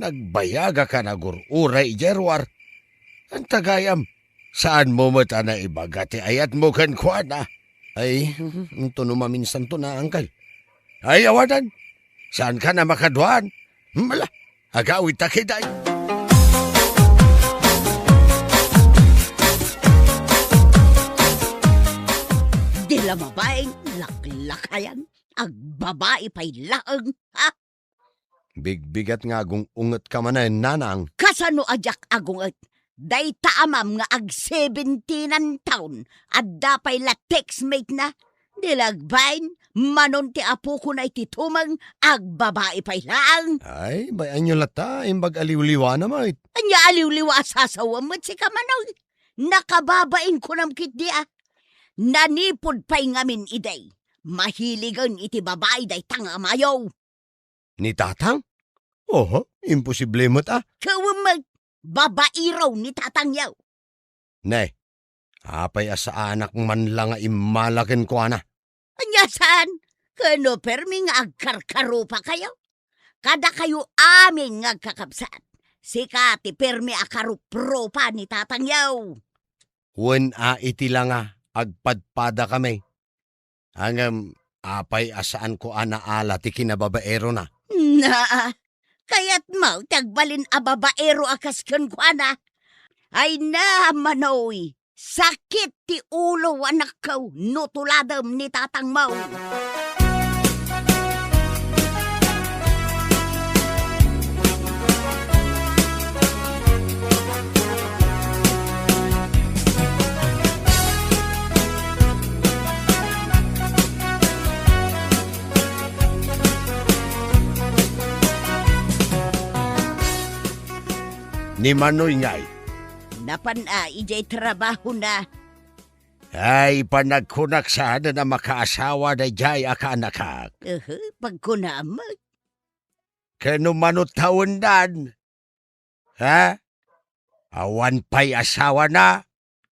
Nagbayagaka nga agur-uray idiay ruar. Anta gayam, saanmo met a naibaga ti ayatmo kenkuana? Ay, mhm, inton no maminsanto na, uncle. Ay, awanan. Saanka na makaduan? Mala, agawidta ketdi. la mabain, laklakayan, agbabai pay laeng, ha? Bigbigat nga agung-ungetka manen, nanang. Kasano a diak agunget? Dayta amam nga ag-seventeen-an taon, adda pay la textmate-na. Di la agbain, manon ti apokona iti tumeng, agbabai pay laeng. Ay, bay-anyo latta, imbag aliwliwana met. Ania aliwliwa a sasawem met sika, Manoy? Nakababain kunam ketdi a. Nanipod pay ngamin idi. Mahiligen iti babai dayta nga amayo. Ni Tatang? Oho, imposible met a. Ket wen met, babaero ni Tatangyo. Ne, apay a saanak man la nga immala kenkuana? Ania saan? Ket no permi nga agkarkarupakayo, kadakayo amin nga agkakabsat, sika ti permi a karuprupa ni Tatangyo. Wen a iti la nga agpadpadakami. Ngem apay a saanko a naala ti kinababaerona? Naa, kayatmo ti agbalin a babaero a kas kenkuana? Ay na, Manoy, sakit ti ulo, anakko, no tuladem ni tatangmo. Ni Manoy ngay? Napan a idiay trabahona. Ay, panagkunak saan a makaasawa daydiay a kaanakak. Ehe, pagkunam. Ken no mano tawendan? Ha? Awan pay asawana?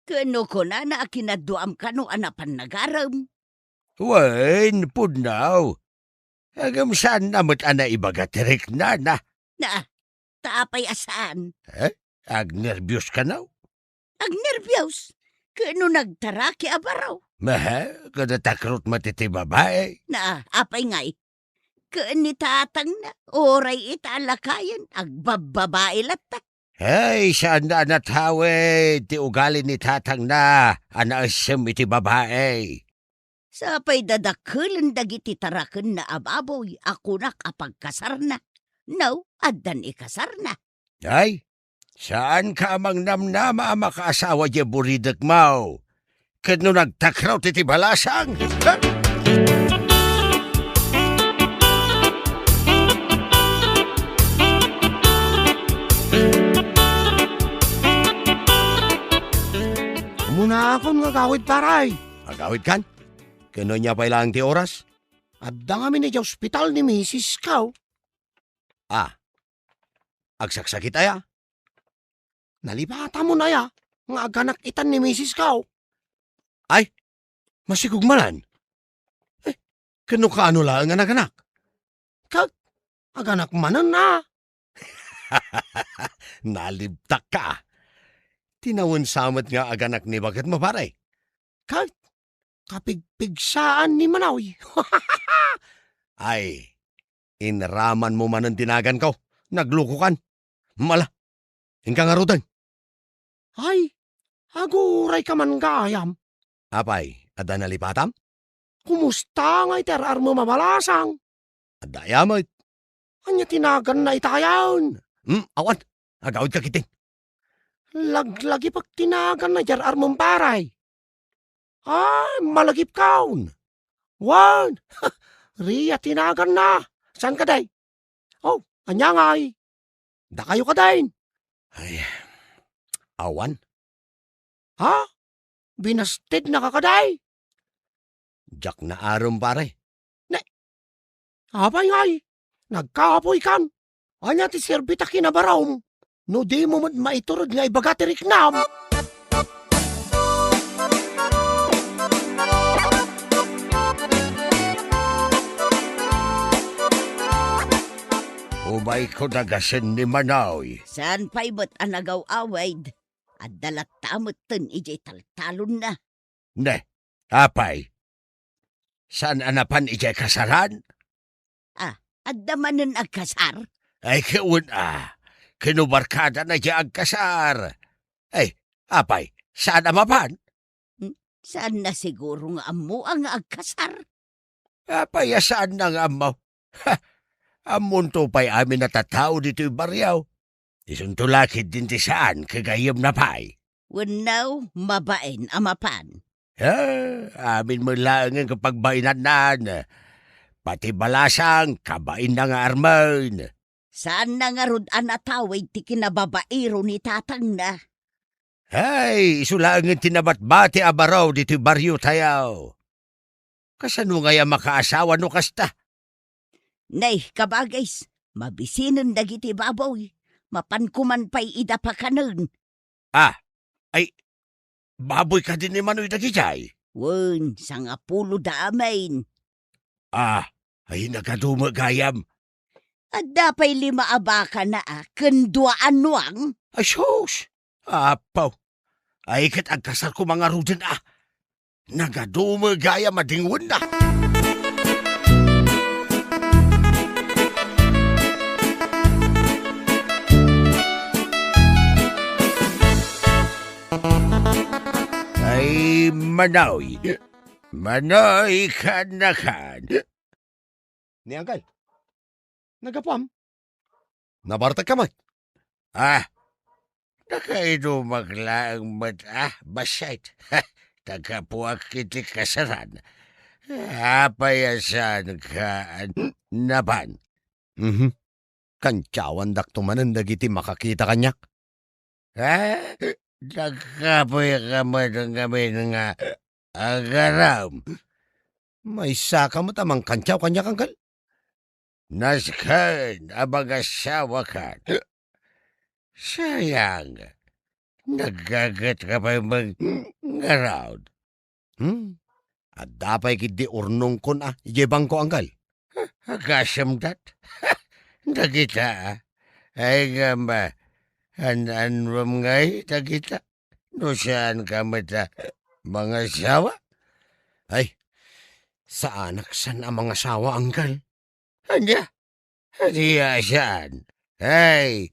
Ken no kunana a kinaduam kano a napan nagarem? Wen, pudno. Ngem saanna met a naibaga ti riknana. Na, ta apay a saan? Eh? Agnerbios kano? Agnerbios? Ken no nagtaraki a baro? Maha, kada takrot met iti babai. Na, apay ngay? Ken ni tatangna, uray ita a lakayen, agbabbabai latta. Ay, saanna a natawid ti ugali ni tatangna a naessem iti babai. Sapay dadakkelen dagiti tarakenna a baboy a kunak a pagkasarna. No, addan ikasarna. Ay, saanka a mangnamnama a makaasawa diay buridekmo. Ket no nagtakrot iti balasang, Umuna akon nga agawid, pare. Agawidkan? Ken no ania pay laeng ti oras? Adda ngamin idiay ospital ni misisko. Ah, agsaksakit aya? Nalipatamon aya nga aganak itan ni misisko. Ay, masikog manen. Eh, ken no kaano laeng a naganak? Ket aganak manen a. Nalibtakka. Tinawen sa met nga aganak ni baketmo, pare. Ket kapigpigsaan ni Manoy. Ay, inramanmo manen ti naganko. Naglukokan. Mala, inka ngaruden. Ay, agurayka man gayam. Apay, adda nalipatam? Kumusta nga iti ar-armem a balasang? Adda aya met. Ania ti naganna itayon? Hmm, awan. Agawidka ketdin. Laglagipek ti naganna idiay ar-armem, pare. Ay, malagipkon. Wen, ria ti naganna. Saan kadi? Oh, ania ngay? Dakayo kadin? Ay, awan. Ha? Binastidnaka kadi? Diak naarem, pare. Ne, apay ngay? Nagkapoykan? Ania ti serbi ta kinabarom no dimo met maiturod nga ibaga ti riknam? Umayko dagasen ni Manoy. Saan pay met a nagaw-awid? Adda latta metten idiay taltalonna. Ne, apay? Saan a napan idiay kasaran? Ah, adda manen agkasar? Ay, ket wen a. Ken no barkadana diay agkasar. Ay, apay, saan a mapan? Hmm, Saanna siguro nga ammoa nga agkasar? Apay a saanna nga ammo? Ha! Ammonto pay amin a tattao ditoy barrio. Isunto la ketdin ti saan ket gayyemna pay. Wenno, mabain a mapan. Ah, amin met laengen ket pagbainannan. Pati balasang, kabainna nga armen. Saanna ngarud a natawid ti kinababairo ni tatangna. Hay, isu laengen ti nabatbati a baro ditoy barriotayo. Kasano ngay a makaasawa no kasta? Nay, kabagis, mabisinen dagiti baboy. Mapanko man pay ida pakanen. Ah, ay, baboy kadi ni Manoy dagijay? Wen, sangapulo da amin. Ah, ay, nagadu met gayam. Adda pay lima a bakana a ken dua a nuang. Ay, sus! Apo! Ay, ket agkasar koma ngaruden a. Nagadu met gayam a dingwenna. Ay, Manoy. Manoy, kan na kan. Ni Angkel, naggapuam? Nabartekka met? Ah, nakainumak laeng met, ah, bassit. Naggapuak iti kasaran. Apay a saanka a napan? Mhm. Kantiawandakto manen dagiti makakita kaniak. Ah, nagkapoyka met ngamin nga agaram. Maysaka met a mangkantiaw kaniak, Angkel? Nasken a mangasawakan. Sayang, naggagetka pay met ngarud. Hmm? Adda pay ketdi urnongkon a idiay bangko, Angkel. Agasem dat. Dagita, a. Ay ngem, an-annuem ngay dagita? No saanka met a mangasawa? Ay, saanak saan a mangasawa, Angkel. Ania? Ania a saan? Ay,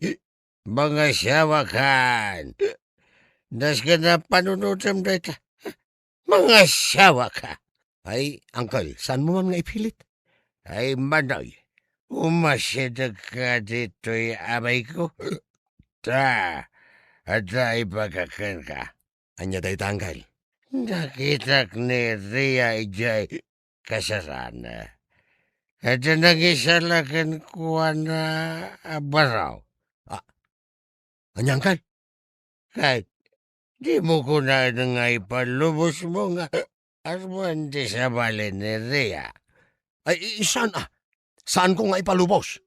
mangasawakan. Nasken a panunotem dayta. Mangasawaka. Ay, Angkel, saanmo man nga ipilit? Ay, Manoy, umasidegka ditoy amayko. Ta, adda ibaga kenka. Ania dayta, Angkel? Nakitak ni Ria idiay kasarana. Adda nangisala kenkuana a baro. Ah, ania, Angkel? Ket dimo kunaen nga ipalubosmo nga armen ti sabali ni Ria? Ay, i-, saan a? Saanko nga ipalubos?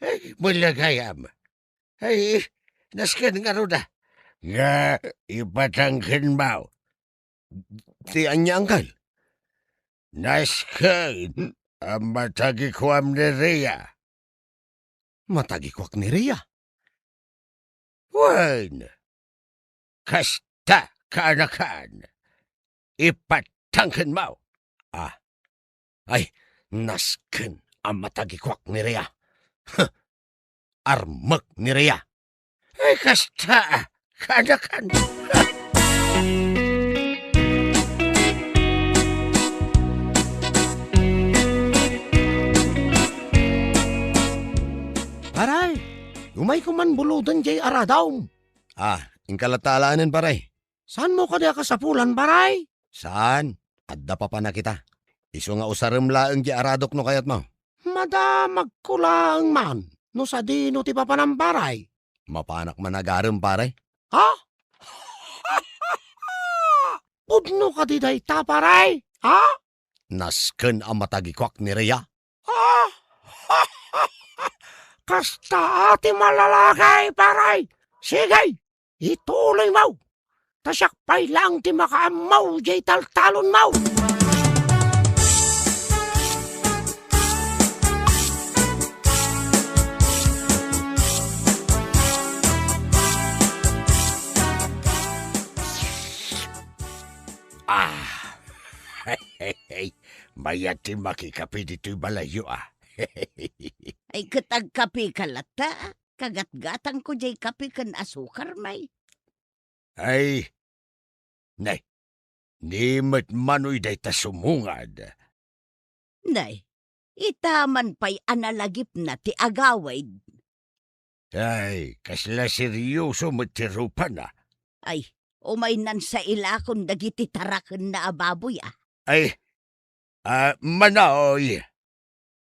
Ay, malagayam. Ay, nasken ngarud a. Nga ipatangkenmo. Ti ania, Angkel? Nasken a matagikuam ni Ria. Matagikuak ni Ria? Wen, kasta kaanakan. Ipatangkenmo. Ah. Ay, nasken a matagikuak ni Ria. Huh. Armek ni Ria. Ay, kasta a kaanakan. Paray, umayko man buloden jay aradom. Ah, inka latta alaenen, paray. Saanmo kadi a kasapulan, paray? Saan? Adda papanak ita. Isu nga usarem laeng ti aradok no kayatmo. Madamagko laeng man no sadino ti papanam, paray. Mapanak man agarem, paray. Ha? Pudno kadi dayta, paray? Ha? Nasken a matagikuak ni Ria. Ha? Kasta ti malalaki, paray. Sige, ituloymo. Ta siak pay laeng ti makaammo jay taltalonmo. Ah! Mayat ti makikape ditoy balayyo, ah. Ay, ket agkapeka latta. Kagatgatangko jay kape ken asukar, may. Ay, nay, Ni met Manoy dayta sumungad. Nay, ita man pay a nalagipna ti agawid. Ay, kasla seryoso met ti rupana. Ay, umaynan sa ilakon dagiti tarakenna a baboy, a. Ay, a, Manoy,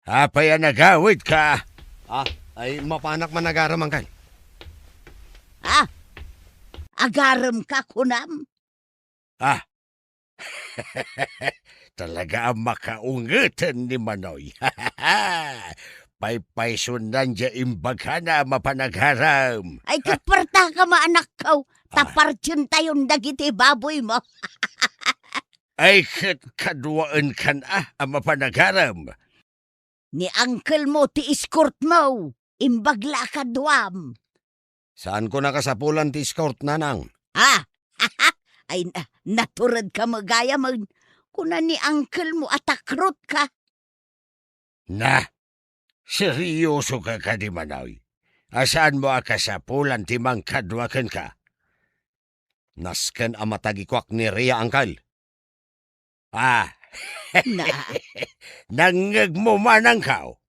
apay a nagawidka? A, ay, mapanak man agarem, Angkel. A, agaremka, kunam? A, talaga a makaungeten ni Manoy. Paypaysunan diay imbagana a mapan agarem. Ay, ket puartaka, anakko, ta A. partientayon dagiti baboymo. Ay, ket kaduaenkan a, a mapan agarem. Ni angkelmo ti escortmo, imbag la a kaduam. Saanko nakasapulan ti escort, nanang. A! Ay, na-, naturedka met gayamen. Kuna ni angkelmo a takrotka. Na, seryosoka kadi, Manoy? A saanmo a kasapulan ti mangkadua kenka? Nasken a matagikuak ni Rhea, angkel. A. Na. Nangngegmo man, angkel.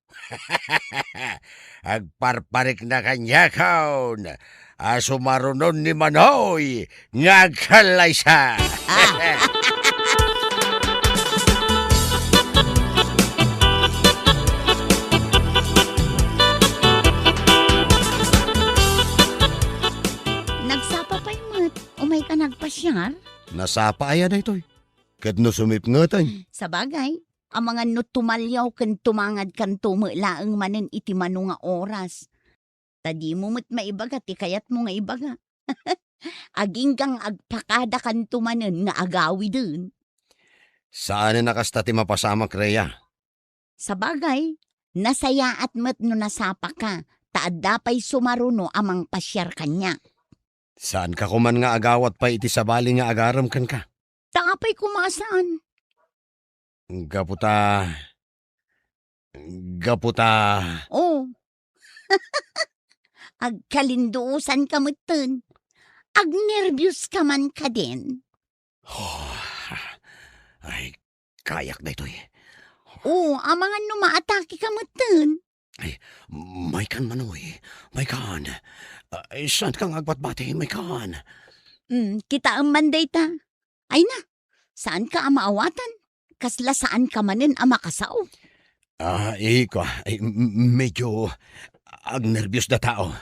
Agparparikna kaniakon a sumarunon ni Manoy nga agkallaysa. Nagsapa pay met, umayka nagpasiar? Nasapa aya daytoy? Ket no sumipngeten? Sabagay, amangan no tumaliaw ken tumangadkanto met laeng manen iti mano nga oras. Ta dimo met maibaga ti kayatmo nga ibaga. Agingga nga agpakadakanto manen nga agawiden. Saanen a kasta ti mapasamak, Rhea. Sabagay, nasayaat met no nasapaka, ta adda pay sumaruno a mangpasiar kaniak. Saanka koman nga agawat pay iti sabali nga agarem kenka? Ta apay koma a saan? Gapu ta, gapu ta. Oh. Agkalinduosanka metten. Agnerbios ka man kadin. Oh, ay, kayak daytoy. Oh, amangan no maatake ka metten. Ay, maykan, Manoy. Maykan. Ay, saanka nga agbatbati? Maykan. Mm, kitaem man dayta. Ay na, saanka a maawatan? Kasla saanka manen a makasao? Ah, iko, ay, m-, m-, medyo agnerbios da tao.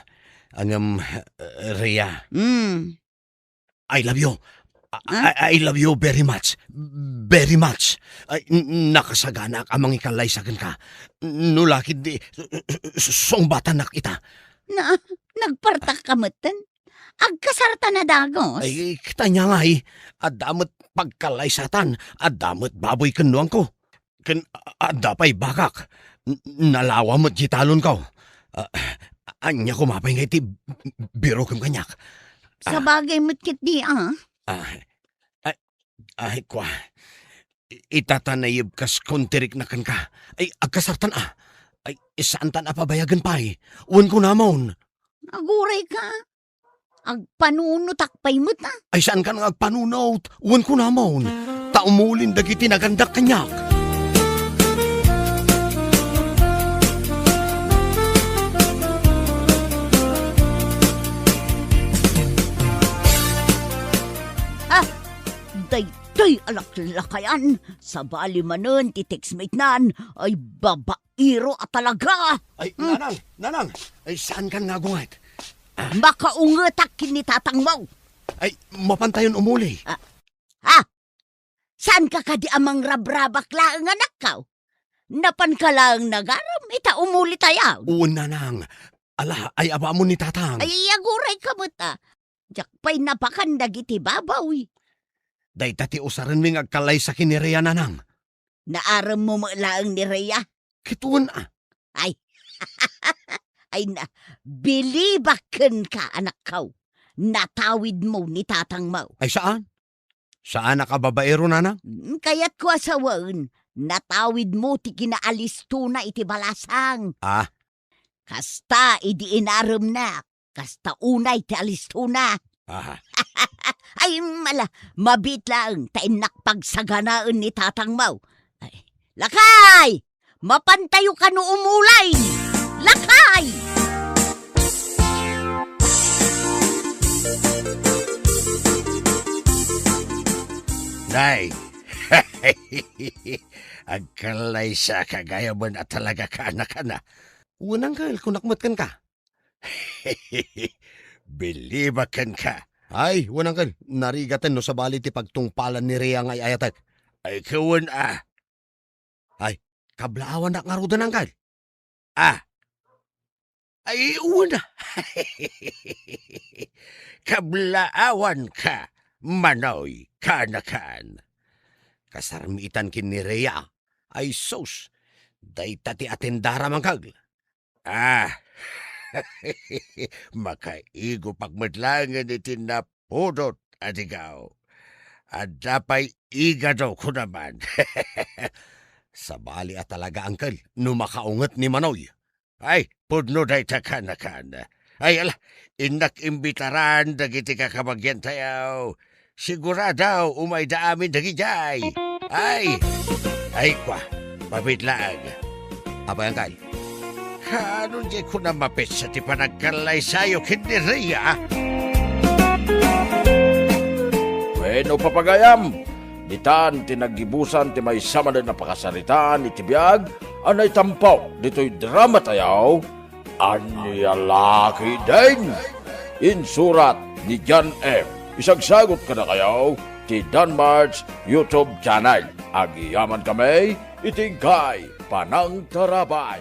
Ngem, eh, Rhea. Mm. I love you. I, Ah? I, I love you very much. Very much. Ay, n-, nakasaganaak a mangikallaysa kenka. No la ketdi, s-, s-, sungbatanak ita. Na, nagpartak ka metten? Agkasarta na dagus? Ay, kita niya nga, eh. Adda met pagkallaysatan, adda met baboy ken nuangko. Ken a-, adda pay bakak. N-, nalawa met ti talonko. Ah, ania koma pay nga iti birokem kaniak? Ah. Sabagay met ketdi, ah. Ah, ay, ay, kua. I-, ita ta nayeb kas kontirikna kenka. Ay, agkasartan, ah. Ay, saantan a pabayagen pay. Wen kunamon. Agurayka. Agpanunotak pay met, ah. Ay, saankan nga agpanunot? Wen kunamon. Ta umulin dagiti nagandak kaniak. Ah, daytoy a laklakayan, sabali manen ti textmate nan, ay baba-, iro a talaga. Ay, Hmm. Nanang, Nanang, ay, saankan nga agunget? Makaungetak ken ni tatangmo. Ay, mapantayon umuli. Ah, ha? Saanka kadi a mangrabrabak laeng, anakko? Napanka laeng nagarem, ita umulitayo. Wen, Nanang. Ala, ay, abaam ni tatang. Ay, agurayka met, ah. Diak pay napakan dagiti baboy. Dayta ti usarenmi nga agkallaysa ken ni Rhea, Nanang. Naaremmo met laeng ni Rhea? Ket wen, a. Ay. Ay na, bilibak kenka, anakko. Natawidmo ni tatangmo. Ay, saan? Saanak a babaero, Nanang? Mm, kayatko a sawen, natawidmo ti kinaalistona iti balasang. Ah. Kasta idi inaremnak, kasta unay ti alistona. Aha. Ay, mala, mabiit laeng ta innak pagsaganaen ni tatangmo. Ay, lakay! Mapantayo kano umulay! Lakay! Nay, agkallaysaka gayamen a talaga kaanakana. Wen, uncle, kunak met kenka. Bilibak kenka. Ay, wen, uncle, narigaten no sabali ti pagtungpalan ni Rhea nga ay-ayatek. Ay, kawen a. Ay, kablaawannak ngaruden, uncle. Ah. Ay, wen a. Kablaawanka, Manoy, kaanakan. Kasarmitan ken ni Rhea. Ay, sus. Dayta ti atendaram, uncle. Ah. Makaigupak met laengen iti napudot a digaw. Adda pay igado, kunaman. Sabali a talaga, uncle, no makaunget ni Manoy. Ay, pudno dayta kaanakan. Ay, ala, innak imbitaran dagiti kakabagiantayo. Sigurado, umayda amin dagidiay. Ay, ay, kwa, pabitlaag. Apay, uncle? Kaano diay kuna mapetsa ti panagkallaysayo ken ni Rhea? Wenno, papagayam, ditan ti naggibusan ti maysa manen a pakasaritaan iti biag a naitampo ditoy dramatayo, Ania La Ketdin. Insurat ni John M. Isagsagut kadakayo ti Danmart's YouTube channel. Agyamankami iti inkay panangtarabay.